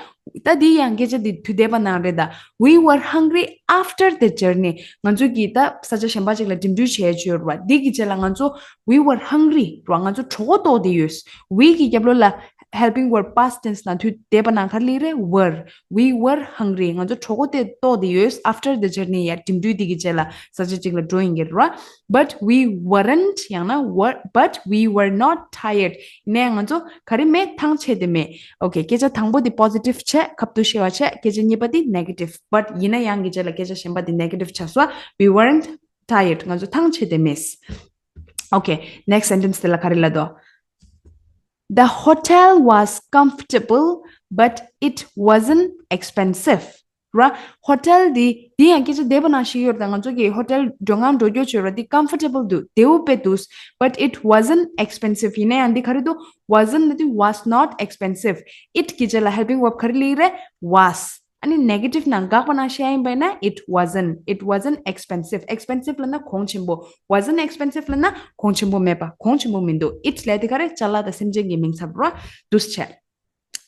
ད་འདི་ཡང་སྐད་ཆ་འདི་དུས་འདས་པ་ནང་རེད་ད། We were hungry after the journey. ང་ཚོ་གིས་ད་ས་ཆ་གཞན་པ་ཅིག་ལ་འགྲིམ་འགྲུལ་བྱས་ཡོད་ར། འདི་གི་རྗེས་ལ་ང་ཚོ་we were hungry ར། ང་ཚོ་གྲོད་ཁོག་ལྟོགས་བསྡད་ཡོད། We གི་རྒྱབ་ལོགས་ལ་ helping verb past tense ནང་དུས་འདས་པ་ནང་ག་རེ་ལེགས་རེད། were། We were hungry. ང་ཚོ་གྲོད་ཁོག་དེ་ལྟོགས་དེ་ཡོད། After the journey, ཡ་འགྲིམ་འགྲུལ་དེ་གི་རྗེས་ལ་ས་ཆ་གཅིག་ལ་འགྲོ་ཡིན་གྱི་རེད་བ། But we weren't ཡང་ན་were, but we were not tired. ནས་ང་ཚོ་ག་རེ་མེད། ཐང་ཆད་དེ་མེད། Okay, སྐད་ཆ་དང་པོ་དེ་positive བྱས། ཁ་བསྡུ་བཤད་པ་བྱས། སྐད་ཆ་གཉིས་པ་དེ་negative. But ཡིན་ན་ཡང་གི་རྗེས་ལ་སྐད་ཆ་གཞན་པ་དེ་negative ཆགས་སོང་། We weren't tired. ང་ཚོ་ཐང་ཆད་དེ་མེད། Okay, next sentence དེ་ལ་ག་རེ་ལབ་འདུག The hotel was comfortable, but it wasn't expensive. ར། ཧོ་ཊེལ་འདི། འདི་ཡང་སྐད་ཆ་འདས་པ་ནང་བཞིན་ཡོད་རེད། ད་ང་ཚོ་གི་ཧོ་ཊེལ་འགྲོ་ང་འགྲོ་རྒྱུ་བྱོས་ར། འདི་comfortable འདུག་བདེ་པོ་དཔེ་འདུག But it wasn't expensive. ཡིན་ན་ཡང་འདི་ག་རེ་འདུག wasn't ནི་འདི་was not expensive. It གི་རྗེས་ལ་helping verb ག་རེ་ལེགས་རེད། Was. ཨ་ནི་negative ནང་དགག་པ་ནང་བཤད་ཡིན་པ་ཡིན་ན། It wasn't. It wasn't expensive. Expensive ལབ་ན་གོང་ཆེན་པོ། Wasn't expensive ལབ་ན་གོང་ཆེན་པོ་མེད་པ། གོང་ཆེན་པོ་མི་འདུག It ལབ་དེ་ག་རེ། ཅ་ལག་དང་སེམས་ཅན་གྱི་མིང་ཚབ་ར། འདུག་སེ་བྱས།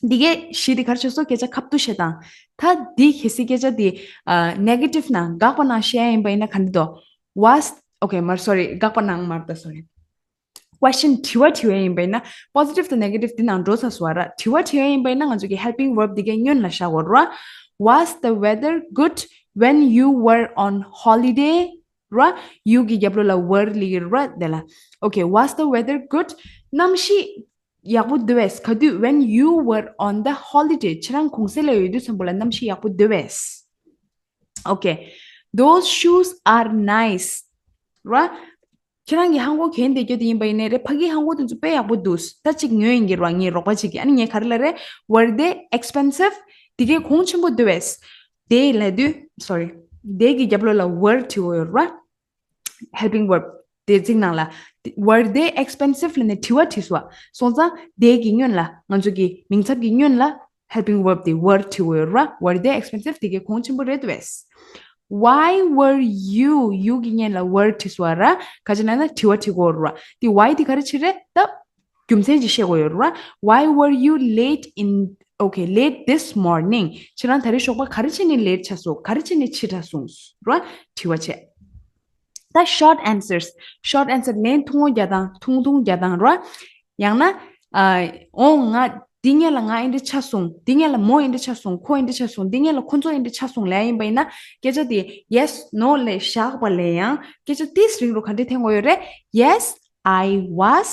འདི་གའི་གཞི་འདི་ག་རེ་བྱས་སོང་། སྐད་ཆ་ཁ་བསྡུ་བྱེད་སྟངས། ད་འདི་གལ་སྲིད་སྐད་ཆ་འདི་ཨ་negative ནང་དགག་པ་ནང་བཤད་ཡིན་པ་ཡིན་ན་ག་འདྲ་འདུག was, okay, མར་sorry, དགག་པ་ནང་མར་ད་sorry. Question དྲི་བ་དྲི་བ་ཡིན་པ་ཡིན་ན། Positive དང་negative འདི་ནང་འགྲོ་ཚར་སོང་བ་ར། དྲི་བ་དྲི་བ་ཡིན་པ་ཡིན་ན་ང་ཚོ་གི་helping verb འདི་གའི་སྔོན་ལ་བཞག་དགོས་ར། Was the weather good when you were on holiday? ར། You གི་རྒྱབ་ལོགས་ལ་were ལབ་ཀྱི་ར། དེ་ལ། Okay, was the weather good? གནམ་གཤིས་ཡག་པོ་འདུག་གས། ག་དུས། When you were on the holiday. ཁྱེད་རང་གུང་སེང་ལ་ཡོད་དུས་ཙམ་པ་ལ་གནམ་གཤིས་ཡག་པོ་འདུག་གས། Okay, those shoes are nice. ར། ཁྱེད་རང་གི་ལྷམ་གོག་གྱོན་བསྡད་རྒྱུ་དེ་ཡིན་པ་ཡིན་ནའི་རེད། ཕ་གིའི་ལྷམ་གོག་དེ་ཚོ་དཔེ་ཡག་པོ་འདུག་ད་ཅིག་ཉོས་ཡིན་གྱི་ར། ངའི་རོགས་པ་ཅིག་གིས། ཨ་ནི་ངས་ག་རེ་ལབ་རེད། Were they expensive? དེ་གའི་གོང་ཆེན་པོ་འདུག་གས། དེ་ལབ་དུས་sorry, they གི་རྒྱབ་ལོགས་ལ་were བྲིས་ཡོད་ར། Helping verb དེ་ཚིག་ནང་ལ། Were they expensive ལབ་ནས་དྲི་བ་དྲིས་སོང་བ། སོང་ཙང་they གི་སྔོན་ལ། ང་ཚོ་གི་མིང་ཚབ་ཀྱི་སྔོན་ལ་helping verb དེ་were བྲིས་ཡོད་ར། Were they expensive? དེ་གའི་གོང་ཆེན་པོ་རེད་འདུག་གས། Why were you? You གི་སྔོན་ལ་were བྲིས་སོང་བ་ར། ག་ཅི་ན་ན་དྲི་བ་དྲི་དགོས་ར། དེ་why དེ་ག་རེ་བྱེད་རེད་ད། རྒྱུ་མཚན་ཅིག་བཤད་དགོས་ཡོད་ར། Why were you late in, okay, late this morning? ཁྱེད་རང་ད་རེས་ཞོགས་པ་ག་རེ་བྱས་ནས་late ཆགས་སོང་། ག་རེ་བྱས་ནས་ཕྱི་དྲགས་སོང་ར། དྲི་བ་བྱས། ད་short answers, short answer ལན་ཐུང་ངུ་རྒྱག་སྟངས། ཐུང་ཐུང་རྒྱག་སྟངས་ར། ཡང་ན། ཨ། འོང་ང་། འདི་སྔོན་ལ་ང་འདི་འདྲ་ཆགས་སོང་། འདི་སྔོན་ལ་མོ་འདི་འདྲ་ཆགས་སོང་། ཁོ་འདི་འདྲ་ཆགས་སོང་། འདི་སྔོན་ལ་ཁོ་ཚོ་འདི་འདྲ་ཆགས་སོང་ལབ་ཡིན་པ་ཡིན་ན། སྐད་ཆ་དེ་yes, no ལབ་བཞག་པ་ལས་ཡང་སྐད་ཆ་ཏིས་རིང་རུ་ག་འདྲ་འཐེན་དགོས་ཡོད་རེད། Yes, I was.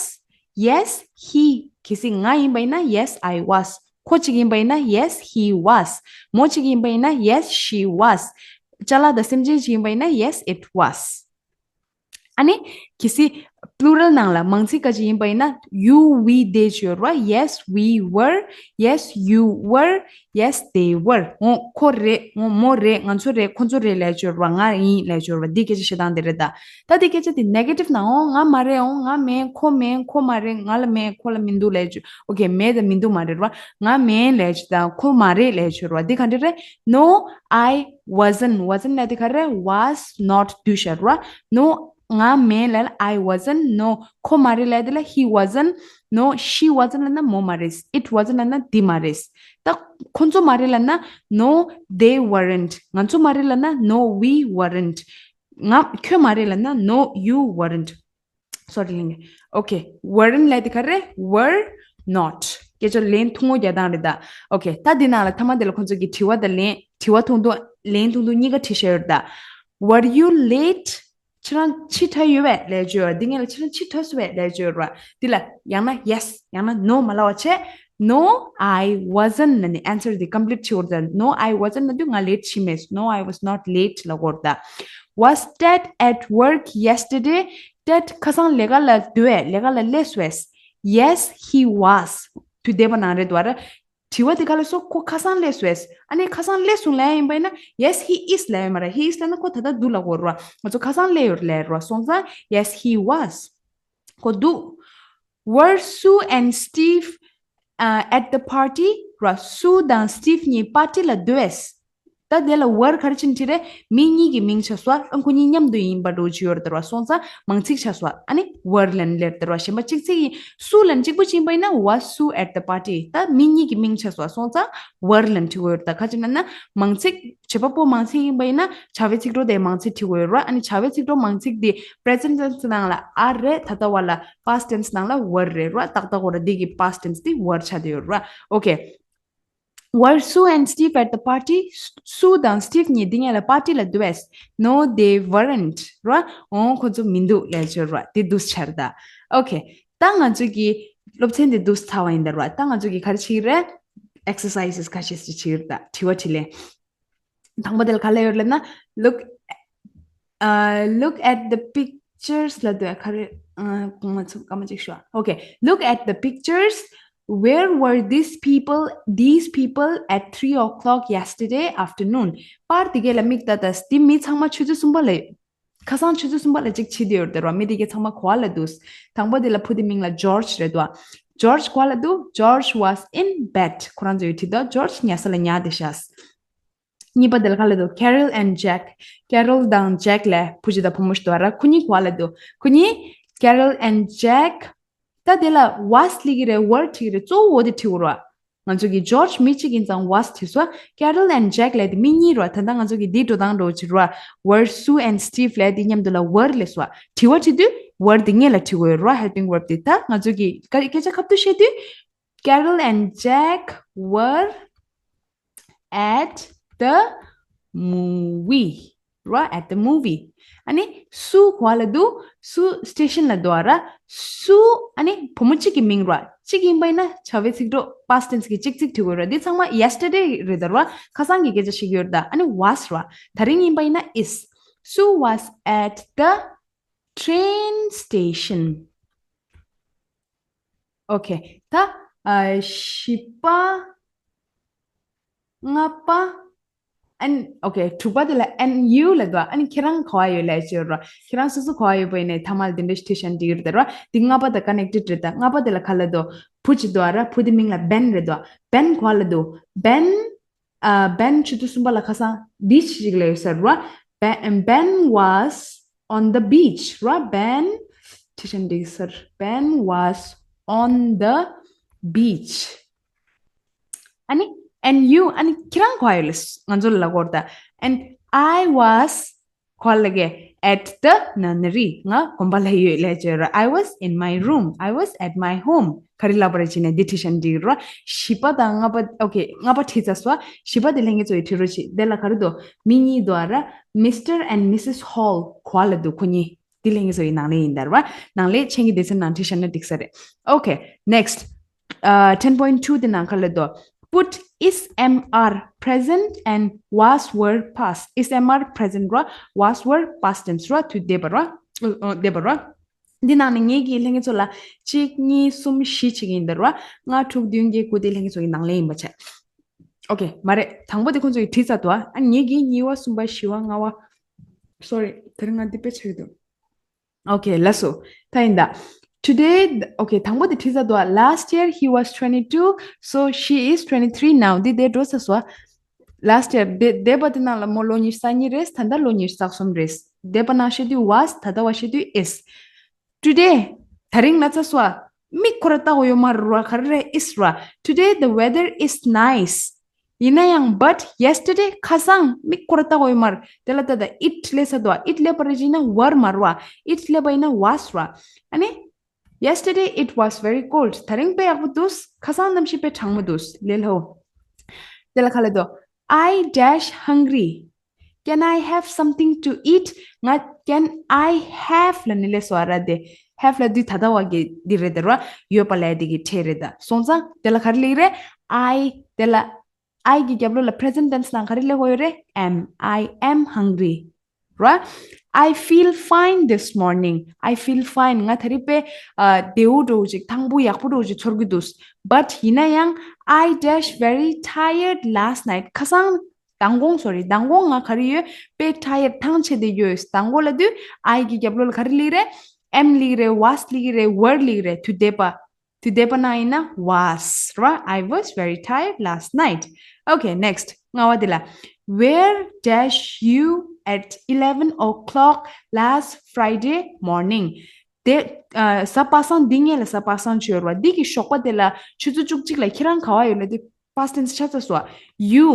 Yes, he. གལ་སྲིད་ང་ཡིན་པ་ཡིན་ན། Yes, I was. ཁོ་གཅིག་ཡིན་པ་ཡིན་ན། Yes, he was. མོ་གཅིག་ཡིན་པ་ཡིན་ན། Yes, she was. ཅ་ལག་དང་སེམས་ཅན་གཅིག་ཡིན་པ་ཡིན་ན། Yes, it was. ཨ་ནི་གལ་སྲིད་plural ནང་ལ་མང་ཚིག་ག་ཅིག་ཡིན་པ་ཡིན་ན། you, we, they ཅིག་ཡོད་རེད་བ། Yes, we were. Yes, you were. Yes, they were. འོ་ཁོ་རེད། འོ་མོ་རེད། ང་ཚོ་རེད། ཁོ་ཚོ་རེད་ལབ་ཡ་ཅིག་ཡོད་རེད་བ། ང་ཡིན་ལབ་ཡ་ཅིག་ཡོད་རེད་བ། འདི་སྐད་ཆ་བཤད་སྟངས་དེ་རེད་ད། ད་འདི་སྐད་ཆ་དེ་negative ནང་། འོ་ང་མ་རེད། འོ་ང་མིན། ཁོ་མིན། ཁོ་མ་རེད། ང་ལ་མེད། ཁོ་ལ་མི་འདུག་ལབ་ཡ་ཅིག Okay, མེད་དང་མི་འདུག་མ་རེད་བ། ང་མིན་ལབ་ཡ་ཅིག་དང་ཁོ་མ་རེད་ལབ་ཡ་ཅིག་ཡོད་རེད་བ། འདི་ག་འདྲ་རེད། No, I wasn't. Wasn't ལབ་དེ་ག་རེ། Was not དུས་བཤད་ར། No, ང་མིན་ལབ་ལ་I wasn't. No, ཁོ་མ་རེད་ལབ་དེ་ལ་he wasn't. No, she wasn't ལབ་ན་མོ་མ་རེད། It wasn't ལབ་ན་འདི་མ་རེད། ད་ཁོ་ཚོ་མ་རེད་ལབ་ན། No, they weren't. ང་ཚོ་མ་རེད་ལབ་ན། No, we weren't. ང་། ཁྱོད་མ་རེད་ལབ་ན། No, you weren't. Sorry, ལིང་། Okay, weren't ལབ་དེ་ག་རེ། Were not. སྐད་ཆ་ལན་ཐུང་ངུ་རྒྱག་སྟངས་རེད་ད། Okay, ད་འདི་ནང་ལ་མཐའ་མ་དེ་ལ་ཁོང་ཚོ་གི་དྲི་བ་དང་ལན། དྲི་བ་ཐུང་ཐུང་ལན་ཐུང་ཐུང་གཉིས་ཀ་དྲིས་བཞག་ཡོད་རེད་ད། Were you late? ཁྱེད་རང་ཕྱི་དྲགས་ཡོད་པས་ལབ་ཡ་ཅིག་ཡོད་ར། འདི་སྔོན་ལ་ཁྱེད་རང་ཕྱི་དྲགས་སོང་པས་ལབ་ཡ་ཅིག་ཡོད་ར། འདི་ལ་ཡང་ན་yes, ཡང་ན་no མ་ལབ་པ་བྱས། No, I wasn't ལབ་ནས་answer དེ་complete བྱེད་དགོས་རེད་ད། No, I wasn't ལབ་དུས་ང་late བྱས་མེད། No, I was not late ལབ་དགོས་རེད་ད། Was Dad at work yesterday? Dad ཁ་སང་ལས་ཀ་ལ་འདུག་པས། ལས་ཀ་ལ་སླེབས་སོང་པས། Yes, he was. དུས་འདས་པ་ནང་རེད་འདུག་པ་ར། དྲི་བ་དེ་ག་ལ་སོང་། ཁོ་ཁ་སང་སླེབས་སོང་པས། ཨ་ནི་ཁ་སང་སླེབས་སོང་ལབ་ཡ་ཡིན་པ་ཡིན་ན། Yes, he is ལབ་ཡ་མ་རེད། He is ལབ་ན་ཁོ་ད་ལྟ་འདུག་ལབ་དགོས་རེད་བ། ང་ཚོ་ཁ་སང་སླེབས་ཡོད་རེད་ལབ་རེད་བ། སོང་ཙང་yes, he was. ཁོ་འདུག Were Sue and Steve, uh, at the party? ར། སུ་དང་སི་ཊིབ་གཉིས་པར་ཊི་ལ་འདུག་པས། ད་དེ་ལ་were ག་རེ་བྱས་ནས་བྲིས་རེད། མི་གཉིས་ཀྱི་མིང་ཆགས་སོང་། ཨ་ཁོ་གཉིས་མཉམ་དུ་ཡིན་པ་འདྲ་བོ་ཅིག་ཡོད་རེད་དེ་རེད་བ། སོང་ཙང་མང་ཚིག་ཆགས་སོང་། ཨ་ནི་were ལབ་ནས་སླེབས་རེད་དེ་རེད་བ། གཞན་པ་གཅིག་ཚིག་ཡིན། སུ་ལབ་ནས་གཅིག་པོ་ཅིག་ཡིན་པ་ཡིན་ན་was Sue at the party། ད་མི་གཉིས་ཀྱི་མིང་ཆགས་སོང་། སོང་ཙང་were ལབ་ནས་བྲིས་དགོས་ཡོད་རེད། ད་ག་ཅི་ན་ན་མང་ཚིག་བྱེད་པ་པོ་མང་ཚིག་ཡིན་པ་ཡིན་ན་བྱ་བའི་ཚིག་གྲོགས་དེ་མང་ཚིག་བྲིས་དགོས་ཡོད་རེད་བ། ཨ་ནི་བྱ་བའི་ཚིག་གྲོགས་མང་ཚིག་དེ་present tense ནང་ལ་are རེད། ད་ལྟ་བ་ལ་past tense ནང་ལ་were རེད་ར། ཏག་ཏག་འོ་ར། འདི་གི་past tense དེ་were ཆགས་བསྡད་ཡོད་ར། Okay. Were Sue and Steve at the party? སུ་དང་སི་ཊིབ་གཉིས་འདི་སྔོན་ལ་པར་ཊི་ལ་འདུག་གས། No, they weren't ར། འོང་ཁོ་ཚོ་མི་འདུག་ལབ་ཡོད་ར། དེ་འདུག་སེ་ཆགས་རེད་ད། Okay. ད་ང་ཚོ་གི་སློབ་ཚན་དེ་འདུག་སེ་ཚར་བ་ཡིན་ད་ར། ད་ང་ཚོ་གི་ག་རེ་བྱེད་ཀྱི་རེད། Exercises ཁ་ཤས་ཤིག་བྱེད་ཀྱི་རེད་ད། དྲི་བ་དྲིས་ལན། དང་པོ་དེ་ལ་ག་ལབ་ཡོད་ལབ་ན། Look, uh, look at the pictures ལབ་དུས་ག་རེ། ཨ། ང་ཚོ་སྐར་མ་གཅིག་ཞུ་ཨ། Okay. Look at the pictures. Where were these people, these people at three o'clock yesterday afternoon? པར་དེ་ག་ལ་མིག་ལྟ་ད། འདི་མི་ཚང་མ་ཆུ་ཚོད་གསུམ་པ་ལ། ཁ་སང་ཆུ་ཚོད་གསུམ་པ་ལ་གཅིག་ཕྱིན་བསྡད་ཡོད་རེད་དེ་ར། མི་དེ་ག་ཚང་མ་ག་པར་ལ་འདུག་དང་པོ་དེ་ལ་བུ་དེ་མིང་ལ་ཇོརྗ་རེད་དོ། ཇོརྗ་ག་པར་ལ་འདུག George was in bed. ཁོ་རང་ཚོ་ཡོད་དེ་དོ། ཇོརྗ་ཉལ་ས་ལ་ཉལ་བསྡད་ཤག་གཉིས་པ་དེ་ལ་ག་ལ་འདུག Carol and Jack. ཀེ་རོལ་དང་ཇེག་ལབ་བུ་གཅིག་དང་བུ་མོ་ཞིག་འདུག་ར། ཁོ་གཉིས་ག་པར་ལ་འདུག་ཁོ་གཉིས། Carol and Jack. ད་དེ་ལ་was ལབ་ཀྱི་རེད། were བྲིས་ཀྱི་རེད། གཙོ་བོ་དེ་བྲིས་དགོས་ར། ང་ཚོ་གི་ཇོརྗ་མི་གཅིག་ཡིན་ཙང་was བྲིས་སོང་། ཀེ་རོལ་ཨེན་ཇེག་ལབ་དེ་མི་གཉིས་རེད་བ། ད་ལྟ་ང་ཚོ་གི་འདིའི་འགྲོ་སྟངས་འདྲ་བོ་ཅིག་རེད་བ། Were Sue and Steve ལབ་དེ་མཉམ་དུ་ལ་were ལབ་སོང་བ། དྲི་བ་དྲིས་དུས་were དེ་སྔོན་ལ་དྲི་དགོས་རེད་བ། Helping verb དེ། ད་ང་ཚོ་གི་སྐད་སྐད་ཆ་ཁ་ཐུག་བཤད་དུས། Carol and Jack were at the movie ར། At the movie. ཨ་ནི་སུ་ག་པར་ལ་འདུག་སུ་སི་ཊེ་ཤན་ལ་འདུག་ར། སུ་ཨ་ནི་བུ་མོ་གཅིག་གི་མིང་ར། གཅིག་ཡིན་པ་ཡིན་ན་བྱ་བའི་ཚིག་གྲོགས་past tense གི་གཅིག་ཚིག་བྲིས་དགོས་ར། འདི་ཚང་མ་yesterday རེད་ད་ར། ཁ་སང་གི་སྐད་ཆ་བཤད་ཀྱི་ཡོད་ར་ད། ཨ་ནི་was ར། ད་རིང་ཡིན་པ་ཡིན་ན་is. Sue was at the train station. Okay. ད་ཨ་བཞི་པ། ལྔ་པ། ཨན། Okay. དྲུག་པ་དེ་ལ་and you ལབ་འདུག་ཨ་ནི་ཁྱེད་རང་ག་པར་ཡོད་ལབ་ཅིག་ཡོད་ར། ཁྱེད་རང་སོ་སོ་ག་པར་ཡོད་པ་ཡིན་ནའི་ཐ་མ་ལ་དེ་འདྲ་ཞིག་བྲིས་ཤག་འགྲིག་གི་རེད་ད་ར། འདི་ལྔ་པ་དང་connected རེད་ད། ལྔ་པ་དེ་ལ་ག་ལབ་འདུག་བུ་གཅིག་འདུག་ཨ་ར། བུ་དེ་མིང་ལ་Ben རེད་འདུག Ben ག་པར་ལ་འདུག Ben. ཨ། Ben ཆུ་ཚོད་གསུམ་པ་ལ་ཁ་སང་beach ཞིག་ལ་ཡོད་ས་རེད་བ། Ben, Ben was on the beach ར། Ben བྲིས་ཤག་འགྲིག་ས་རེད། Ben was on the beach. ཨ་ནི་and you ཨ་ནི་ཁྱེད་རང་ག་པར་ཡོད་ལབ་ང་ཚོ་ལ་ལབ་དགོས་རེད་ད། And I was ག་པར་ལབ་ཀྱི། At the nunnery. ང་དགོན་པ་ལ་ཡོད་ལབ་ཅིག་ཡོད་ར། I was in my room. I was at my home. ག་རེ་ལབ་པ་རེད་ཅེ་ན་འདི་བྲིས་ཤག་འགྲིག་ར། བཞི་པ་དང་ལྔ་པ། Okay. ལྔ་པ་བྲིས་ཚར་སོང་། བཞི་པ་དེ་ལྷན་རྒྱས་ཚོ་ཡིས་བྲིས་རོགས་བྱེད། དེ་ལ་ག་རེ་འདུག་མི་གཉིས་འདུག་ཨ་ར། Mister and Missus Hall ག་པར་ལ་འདུག་ཁོ་གཉིས། འདི་ལྷན་རྒྱས་ཚོ་ཡི་ནང་ལ་ཡིན་ད་ར་བ། ནང་ལ་མཆན་གྱི་སྡེ་ཚན་ནང་བྲིས་ཤག་ན་འགྲིག་ས་རེད། Okay. Next. Uh, ten point two དེ་ནང་ག་ལབ་འདུག Put is, am, are present and was, were past. Is, am, are present ར། Was, were past tense ར། དུས་འདས་པ་ར། ཨ། འདས་པ་ར། འདི་ནང་ནས་ངེད་ཀྱིས་ལྷན་རྒྱས་ཚོ་ལ་གཅིག་གཉིས་གསུམ་བཞི་བྱེད་ཀྱི་ཡིན་ད་ར་བ། ལྔ་དྲུག་བདུན་བརྒྱད་དགུ་དེ་ལྷན་རྒྱས་ཚོ་ཡི་ནང་ལ་ཡིན་པ་བྱས། Okay. མ་རེད། དང་པོ་དེ་ཁོང་ཚོ་ཡིས་བྲིས་ཚར་འདུག་ཨ་ངེད་ཀྱིས་གཉིས་པ་གསུམ་པ་བཞི་པ་ལྔ་པ། Sorry. དེ་རིང་ང་འདི་དཔེ་ཆགས་ཀྱི་འདུག Okay. ལགས་སོ། ད་ཡིན་ད། Today. Okay. དང་པོ་དེ་བྲིས་ཚར་འདུག Last year he was twenty-two, so she is twenty-three now. འདི་འདས་འགྲོ་ཚར་སོང་། Last year འདས་འདས་པ་དེ་ནང་ལ་མོ་ལོ་ཉི་ཤུ་རྩ་གཉིས་རེད། ད་ལྟ་ལོ་ཉི་ཤུ་རྩ་གསུམ་རེད། འདས་པ་ནང་བཤད་དུས་was། ད་ལྟ་བ་བཤད་དུས་is. Today. ད་རིང་ན་ཚ་སོ། མིག་ཁོ་ར་ལྟ་དགོས་ཡོད་མ་རེད་ར། ག་རེ་རེད། Is ར། Today the weather is nice. ཡིན་ན་ཡང་། But yesterday ཁ་སང་མིག་ཁོ་ར་ལྟ་དགོས་ཡོད་མ་རེད། དེ་ལ་ད་ལྟ་it སླེབས་ས་འདུག It སླེབས་པ་རེད་ཅེ་ན་were མ་རེད་བ། It སླེབས་པ་ཡིན་ན་was ར། ཨ་ནི། Yesterday it was very cold. ད་རིང་དཔེ་ཡག་པོ་འདུག་ཁ་སང་གནམ་གཤིས་དཔེ་གྲང་མོ་འདུག་ལེ་ལྷོ། དེ་ལ་ག་ལབ་འདུག I dash hungry. Can I have something to eat? ང་། Can I have ལབ་ནི་ལས་སོ་ཨ་ར་དེ། Have ལབ་དུས་ད་ལྟ་བ་གི་འདི་རེད་དེ་ར། ཡོད་པ་ལབ་དེ་གི་ཕྲད་རེད་ད། སོང་ཙང་དེ་ལ་ག་རེ་ལབ་ཀྱི་རེད། I དེ་ལ། I གི་རྒྱབ་ལོགས་ལ་present tense ནང་ག་རེ་ལབ་དགོས་ཡོད་རེད། Am. I am hungry. ར། I feel fine this morning. I feel fine. ང་ད་རེས་དཔེ་ཨ་བདེ་པོ་འདྲ་བོ་ཅིག་དྭངས་པོ་ཡག་པོ་འདྲ་བོ་ཅིག་ཚོར་གྱི་འདུག But ཡིན་ན་ཡང་། I dash very tired last night. ཁ་སང་། མདང་དགོང་། Sorry. མདང་དགོང་ང་ག་རེ་ཡོད། དཔེ་tired ཐང་ཆད་དེ་ཡོད། མདང་དགོང་ལབ་དུས་I གི་རྒྱབ་ལོགས་ལ་ག་རེ་ལབ་ཀྱི་རེད། Am ལབ་ཀྱི་རེད། Was ལབ་ཀྱི་རེད། Were ལབ་ཀྱི་རེད། དུས་འདས་པ། དུས་འདས་པ་ནང་ཡིན་ན་was ར། I was very tired last night. Okay, next. ལྔ་བ་དེ་ལ། Where dash you at eleven o'clock last Friday morning? དེ་ཨ་གཟའ་པ་སངས་འདི་ངེད་ལ་གཟའ་པ་སངས་ཆུ་ཡོར་བ་འདི་གི་ཞོགས་པ་དེ་ལ་ཆུ་ཚོད་བཅུ་གཅིག་ལ་ཁྱེད་རང་ག་བ་ཡོད་ལ་དེ་past tense ཆ་ཚ་སོ། You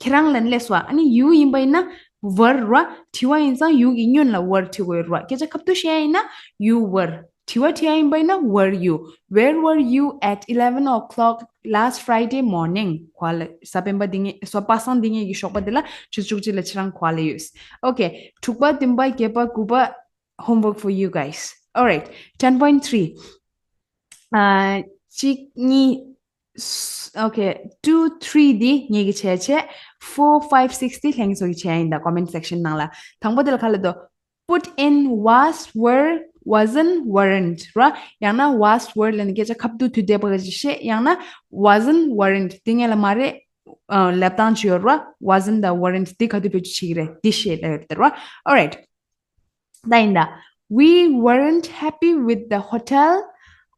ཁྱེད་རང་ལ་སླེབས་སོ། ཨ་ནི་you ཡིན་པ་ཡིན་ན་were ར། དྲི་བ་ཡིན་ཙང་you གི་སྔོན་ལ་were བྲིས་དགོས་ར། སྐད་ཆ་ཁ་བསྡུ་བཤད་ཡིན་ན་you were། དྲི་བ་དྲི་ཡ་ཡིན་པ་ཡིན་ན་were you? Where were you at eleven o'clock last Friday morning? གོ་ལ་གཟའ་སྤེན་པ་འདི་ངེད་གཟའ་པ་སངས་འདི་ངེད་ཀྱི་ཞོགས་པ་འདི་ལ་ཆུ་ཚོད་བཅུ་གཅིག་ལ་ཁྱེད་རང་གོ་ལ་ཡོད། Okay དྲུག་པ་བདུན་པ་བརྒྱད་པ་དགུ་པ། Homework for you guys. Alright, ten point three. ཨ་གཅིག་གཉིས། Okay, two three འདི་ངེད་ཀྱི་བྱས་བྱས། Four five six འདི་ལྷན་རྒྱས་ཚོ་གི་བྱས་ཡིན་ད། Comment section ནང་ལ། དང་པོ་དེ་ལ་ག་ལ་འདུག Put in was, were, wasn't, weren't ར། ཡང་ན་was, were ལ་ནི་སྐད་ཆ་ཁ་བསྡུ་དུས་འདས་པ་ག་ཅིག་བཤད། ཡང་ན་wasn't, weren't འདི་ངེད་ལ་མ་རེད། ཨ་ལབ་སྟངས་ཅིག་ཡོད་ར། Wasn't དང་weren't འདི་ག་དུས་བེད་སྤྱོད་བྱེད་ཀྱི་རེད། འདི་བཤད་ལ་ཡོད་རེད་ར། Alright. ད་ཡིན་ད། We weren't happy with the hotel.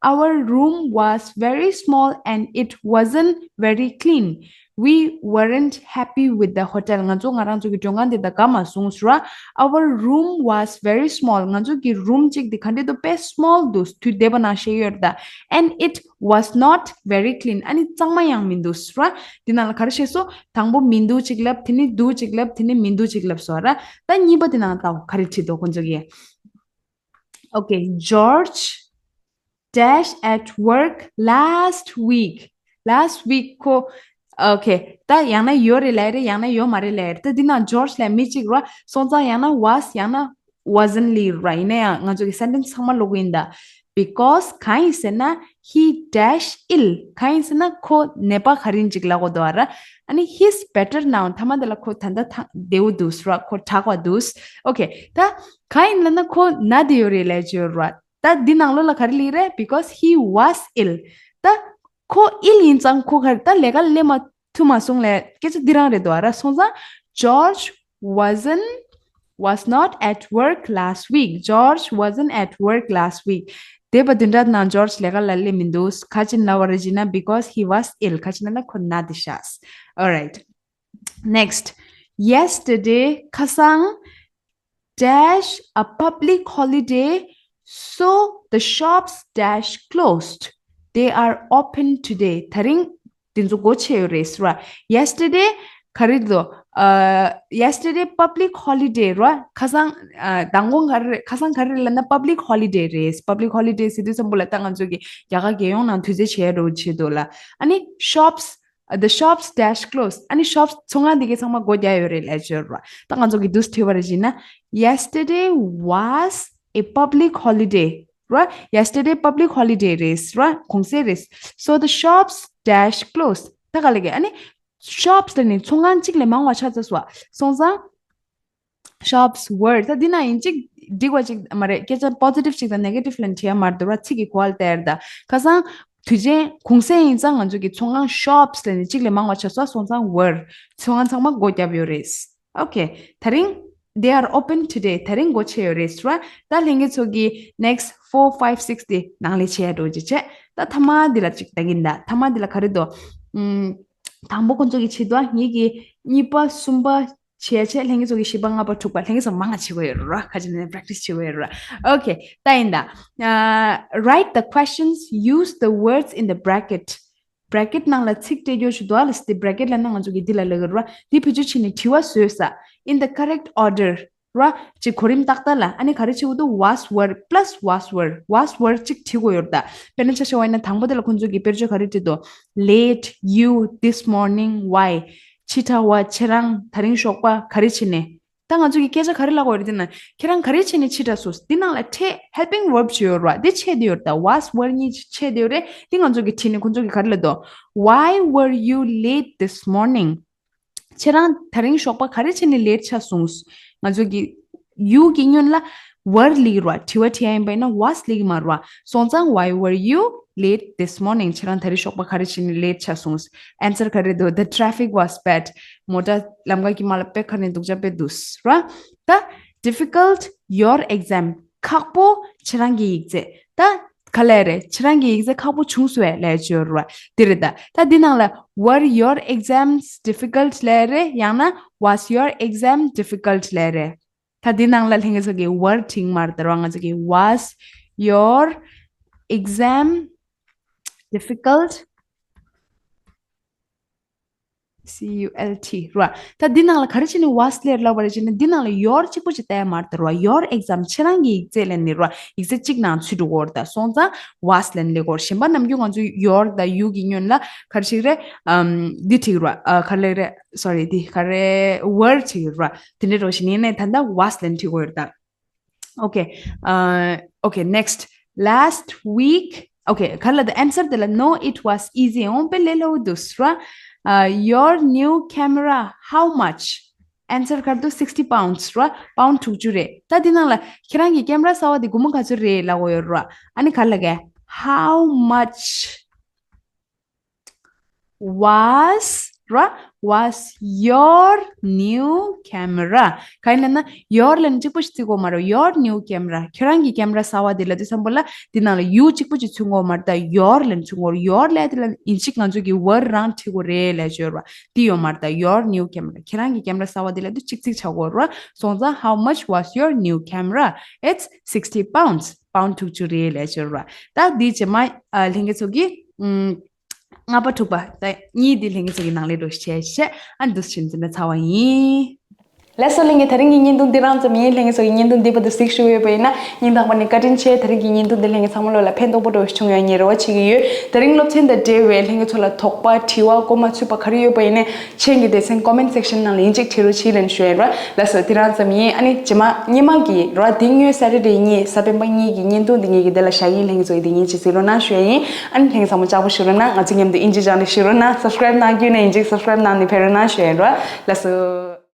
Our room was very small and it wasn't very clean. We weren't happy with the hotel. ང་ཚོ་ང་རང་ཚོ་གི་མགྲོན་ཁང་དེ་དང་དགའ་མ་སོང་ཟེར་བ། Our room was very small. ང་ཚོ་གི་room གཅིག་དེ་ག་འདྲ་འདུག་དཔེ་small འདུག་དུས་འདས་པ་ནང་བཤད་ཡོད་རེད་ད། And it was not very clean. ཨ་ནི་གཙང་མ་ཡང་མི་འདུག་ཟེར་བ། དེ་ནང་ལ་ག་རེ་བཤད་སོང་། དང་པོ་མི་འདུག་ཅིག་ལབ། དེ་ནི་འདུག་ཅིག་ལབ། དེ་ནི་མི་འདུག་ཅིག་ལབ་སོང་ར། ད་གཉིས་པ་དེ་ནང་ལྟ་བ་ག་རེ་བྲིས་འདུག་ཁོང་ཚོ་གིས། Okay, George dash at work last week. Last week ཁོ། Okay ད་ཡང་ན་ཡོད་རེད་ལབ་རེད། ཡང་ན་ཡོད་མ་རེད་ལབ་རེད། ད་འདི་ནང་George ལབ་མི་གཅིག་ར། སོང་ཙང་ཡང་ན་was ཡང་ན་wasn't ལབ་ར། ཡིན་ན་ཡང་ང་ཚོ་གི་sentence ཚང་མ་ཀློག་གི་ཡིན་ད། Because གང་ཡིན་ཟེར་ན་he dash ill. གང་ཡིན་ཟེར་ན་ཁོ་ནད་པ་ག་རེ་ཡིན་ཅིག་ལབ་དགོས་འདུག་ར། ཨ་ནི་he's better now. མཐའ་མ་དེ་ལ་ཁོ་ད་ལྟ་ཐང་བདེ་བོ་འདུག་ཟེར་བ། ཁོ་དྲག་པ་འདུག Okay ད་གང་ཡིན་ལབ་ན་ཁོ་ན་བསྡད་ཡོད་རེད་ལབ་ཀྱི་ཡོད་ར། ད་འདི་ནང་ལོགས་ལ་ག་རེ་ལབ་རེད། Because he was ill. ད་ཁོ་ill ཡིན་ཙང་ཁོ་ག་རེ་ད་ལས་ཀ་སླེབས་མ་ཐུབ་མ་སོང་ལབ་སྐད་ཆ་འདི་རང་རེད་འདུག་ར། སོང་ཙང་George wasn't was not at work last week. George wasn't at work last week. འདས་པ་བདུན་ཕྲག་ནང་George ལས་ཀ་ལ་སླེབས་མི་འདུག་ག་ཅི་ལབ་པ་རེད་ཅེ་ན། Because he was ill. ག་ཅི་ལབ་ན་ཁོ་ན་བསྡད་ཤག Alright. Next. Yesterday ཁ་སང་dash a public holiday, so the shops dash closed. They are open today. དེ་རིང་དེ་ཚོ་སྒོ་ཕྱེ་ཡོད་རེད་ཟེར་བ། Yesterday ག་རེ་འདུག་ཨ་yesterday public holiday ར། ཁ་སང་ཨ་མདང་དགོང་ག་རེ་རེད། ཁ་སང་ག་རེ་རེད་ལབ་ན་public holiday རེད། Public holiday ཟེར་དུས་ཙམ་པོ་ལ་ད་ང་ཚོ་གི་རྒྱ་གར་རྒྱལ་ཡོངས་ནང་དུས་ཚོད་བྱས་འགྲོ་བྱེད་འདུག་ལ། ཨ་ནི་shops the shops dash closed. ཨ་ནི་shops ཚོང་ཁང་འདི་གའི་ཚང་མ་སྒོ་རྒྱག་ཡོད་རེད་ལབ་ཡོད་ར། ད་ང་ཚོ་གི་འདུག་སེ་བྲིས་པ་རེད་ཅེ་ན། Yesterday was a public holiday ར། Yesterday public holiday རེད་ར། གུང་སེང་རེད། So the shops dash closed. ད་ག་ལ་གི་ཨ་ནི་shops ལ་ནི་ཚོང་ཁང་གཅིག་ལས་མང་བ་ཆགས་ཚར་སོང་། སོང་ཙང་shops were ད་འདི་ན་ཡིན་གཅིག་འགྲིག་པ་གཅིག་མ་རེད། སྐད་ཆ་positive གཅིག་དང་negative ལ་བྲིས་ཡ་མ་རེད་འདུག་ར། ཚིག་གི་གོ་བ་ལ་བལྟས་ད། ཁ་སང་དུས་ཆེན་གུང་སེང་ཡིན་ཙང་ང་ཚོ་གི་ཚོང་ཁང་shops ལ་ནི་གཅིག་ལས་མང་བ་ཆགས་སོང་། སོང་ཙང་were ཚོང་ཁང་ཚང་མ་སྒོ་བརྒྱབ་ཡོད་རེད། Okay དེ་རིང་they are open today. དེ་རིང་སྒོ་ཕྱེ་ཡོད་རེད་ར། ད་ལྷན་རྒྱས་ཚོ་གི་next four five six དེ་ནང་ལས་བྱེད་ཡ་འགྲོ་ཅེས་བྱས། ད་མཐའ་མ་འདི་ལ་གཅིག་ལྟ་གིན་ད། མཐའ་མ་འདི་ལ་ག་རེ་འདུག་ཨམ། དང་པོ་ཁོང་ཚོ་གི་བྱེད་དོ། ངེད་ཀྱི་གཉིས་པ་གསུམ་པ་བྱས་བྱས་ལྷན་རྒྱས་ཚོ་གི་བཞི་པ་ལྔ་པ་དྲུག་པ་ལྷན་རྒྱས་ཚོ་མང་ང་བྱེད་དགོས་ཡོད་ར། ཁ་ཅིག་ནས་practice བྱེད་དགོས་ཡོད་ར། Okay ད་ཡིན་ད། Uh, write the questions, use the words in the bracket. Bracket ནང་ལ་ཚིག་སྤྲད་རྒྱུ་ཞིག་འདུག་ཨ་ལ་སི་ཏི། Bracket ལབ་ན་ང་ཚོ་གི་འདི་ལ་ལབ་ཀྱི་ར། འདི་བེད་སྤྱོད་བྱས་ནས་དྲི་བ་བཟོས་ས། In the correct order ར། ཅིག་གོ་རིམ་ཏག་ཏག་ལ། ཨ་ནི་ག་རེ་བྱེད་དགོས་འདུག was were plus was were was were ཅིག་བྲིས་དགོས་ཡོད་ར། ད་དཔེར་ན་ཆ་བཞག་པ་ཡིན་ན་དང་པོ་དེ་ལ་ཁོང་ཚོ་གིས་དཔེར་བརྗོད་ག་རེ་བྲིས་འདུག late, you, this morning, why. ཕྱི་དྲོ་བ། ཁྱེད་རང་། དེ་རིང་ཞོགས་པ། ག་རེ་བྱས་ནས། ད་ང་ཚོ་གིས་སྐད་ཆ་ག་རེ་ལབ་དགོས་རེད་དེ་ན། ཁྱེད་རང་ག་རེ་བྱས་ནས་ཕྱི་དྲོ་སོང་། འདི་ནང་ལ་ཕྲད་helping verb ཅིག་ཡོད་ར། འདི་ཆད་དེ་ཡོད་ར། ད་was were གཉིས་ཆད་དེ་ཡོད་རེད། འདི་ང་ཚོ་གིས་བྲིས་ནས་ཁོང་ཚོ་གིས་ག་རེ་ལབ་འདུག why were you late this morning? ཁྱེད་རང་དེ་རིང་ཞོགས་པ་ག་རེ་བྱས་ནས་late ཆགས་སོང་། ང་ཚོ་གིས་you གི་སྔོན་ལ་were ལབ་ཀྱི་ར། དྲི་བ་དྲི་ཡ་ཡིན་པ་ཡིན་ན་was ལབ་ཀྱི་མ་རེད་བ། སོང་ཙང་why were you late this morning? ཁྱེད་རང་དེ་རིང་ཞོགས་པ་ག་རེ་བྱས་ནས་late ཆགས་སོང་། Answer ག་རེ་འདུག The traffic was bad. མོ་ཊ་ལམ་ཁ་གི་དམག་ལ་དཔེ་ཁ་ནས་སྡུག་ཅག་དཔེ་འདུག་ར། ད་difficult your exam. ཁག་པོ་ཁྱེད་རང་གི་ཡིག་ཚད། ད་ ག་ལབ་རེད། ཁྱེད་རང་གི་ཡིག་ཚད་ཁག་པོ་བྱུང་སོང་བས་ལབ་ཡ་ཅིག་ཡོད་རེད་བ། དེ་རེད་ད། ད་འདི་ནང་ལ་were your exams difficult ལབ་རེད། ཡང་ན་was your exam difficult ལབ་རེད། ད་འདི་ནང་ལ་ལྷན་རྒྱས་ཚོ་གིས་were བྲིས་མ་རེད་ད་ར། ང་ཚོ་གིས was your exam difficult C U L T ར། ད་འདི་ནང་ལ་ག་རེ་བྱས་ནས་was ལབ་ལབ་པ་རེད་ཅེ་ན། འདི་ནང་ལ་your གཅིག་པོ་ཅིག་བལྟས་མ་རེད་ད་ར། Your exam ཁྱེད་རང་གི་ཡིག་ཚད་ལབ་ནི་ར། ཡིག་ཚད་གཅིག་ནང་ཚུད་འགྲོ་གི་ཡོད་རེད་ད། སོང་ཙང་was ལབ་ནི་ལབ་དགོས་རེད། གཞན་པ་ནམ་རྒྱུན་ང་ཚོ་your དང་you གི་སྔོན་ལ་ག་རེ་བྱེད་ཀྱི་རེད། ཨམ། འདི་བྲིས་ཀྱི་ར། ཨ། ག་རེ་ལབ་ཀྱི་རེད། sorry འདི་ག་རེ། were བྲིས་ཀྱི་ར། དེ་འདྲ་འགྲོ་བཞིན་ཡིན་ནའི་ད་ལྟ་was ལབ་ནི་བྲིས་དགོས་ཡོད་རེད་ད། Okay, uh, okay, next. Last week, okay, ག་རེ་ལབ་ད། answer དེ་ལ། No, it was easy. འོ་དཔེ་ལས་སླ་པོ་འདུག་ར། Uh, your new camera, how much? Answer ག་རེ་འདུག sixty pounds ར། pound དྲུག་ཅུ་རེད། ད་འདི་ནང་ལ་ཁྱེད་རང་གི་ཀེམ་ར་གསར་པ་དེ་སྒོར་མོ་ག་ཚོད་རེད་ལབ་ཀྱི་ཡོད་ར། ཨ་ནི་ག་རེ་ལབ་ཀྱི། How much was ར། was your new camera? ག་ཡིན་ལབ་ན་your ལབ་ནི་གཅིག་པོ་ཞིག་བརྩི་དགོས་མ་རེད། your new camera ཁྱོད་རང་གི་ཀེམ་ར་གསར་པ་དེ་ལབ་དུས་ཙམ་པ་ལ་འདི་ནང་ལ་you གཅིག་པོ་ཅིག་ཚུད་དགོས་མ་རེད་ད། your ལབ་ནི་ཚུད་དགོས་རེད། your ལབ་དེ་ལ་ཡིན་གཅིག་ང་ཚོ་གིས་were རང་བྲིས་དགོས་རེད་ལབ་ཡ་ཅིག་ཡོད་ར། འདི་ཡོད་མ་རེད་ད། your new camera ཁྱེད་རང་གི་ཀེམ་ར་གསར་པ་དེ་ལབ་དུས་གཅིག་བརྩི་བྱ་དགོས་ར། སོང་ཙང་how much was your new camera? It's sixty pounds. pound དྲུག་ཅུ་རེད་ལབ་ཡ་ཅིག་ཡོད་ར། ད་འདི་རྗེས་མ་ཨ་ལྷན་རྒྱས་ཚོ་གིས་ཨུམ། ལྔ་པ་དྲུག་པ་ད་གཉིས་འདི་ལྷན་རྒྱས་ཚོ་གི་ནང་ལ་འགྲོ་བྱས་བྱས། ཨ་འདུག་སེ་བྱས་ནས་འཛིན་གྲྭ་ཚར་བ་ཡིན། ལགས་སོ་ལྷན་རྒྱས། དེ་རིང་གི་བརྙན་ཐུང་འདི་རང་ཙམ་ཡིན། ལྷན་རྒྱས་ཚོ་གི་བརྙན་ཐུང་འདི་བར་དུ་གཟིགས་བཞུགས་ཡོད་པ་ཡིན་ན་སྙིང་ཐག་པ་ནས་བཀའ་དྲིན་ཆེ། དེ་རིང་གི་བརྙན་ཐུང་འདི་ལྷན་རྒྱས་ཚང་མ་ལོ་ལ་ཕན་ཐོགས་པོ་འགྲོ་བའི་བྱུང་ཡོད་ངས་རེ་བ་བྱེད་ཀྱི་ཡོད། དེ་རིང་སློབ་ཚན་དང་འབྲེལ་བའི་ལྷན་རྒྱས་ཚོ་ལ་དོགས་པ་དྲི་བ་མགོ་མ་ཚོས་པ་ག་རེ་ཡོད་པ་ཡིན་ནའི་མཆན་གྱི་སྡེ་ཚན་comment section ནང་ལ་ཡིན་གཅིག་བྲིས་རོགས་བྱེད་ལབ་ཞུ་ཡ་ཡིན་ར། ལགས་སོ་འདི་རང་ཙམ་ཡིན། ཨ་ནི་རྗེས་མ་སྔོན་མ་གི་ར་འདི་ངོས་Saturday ཉིན་གཟའ་སྤེན་པ་གཉིས་ཀྱི་བརྙན་ཐུང་འདི་ངེད་ཀྱི་འདི་ལ་བཞག་ཡིན། ལྷན་རྒྱས་ཚོ་གི་འདི་ཉིན་གཅིག་གཟིགས་རོགས་གནང་ཞུ་ཡ་ཡིན། ཨ་ནི་ལྷན་རྒྱས་ཚང་མ་ལྕགས་པོ་བཞུ་རོགས་གནང་། ང་ཚོ་མཉམ་དུ་ཨིན་ཇི་སྦྱང་ནས་བཞུ་རོགས་གནང་། subscribe གནང་རྒྱུ་ཡིན་ན་ཡིན་གཅིག་subscribe གནང་ནས་ཕེབས་རོགས་གནང་ཞུ་ཡ་ཡིན་ར། ལགས་སོ།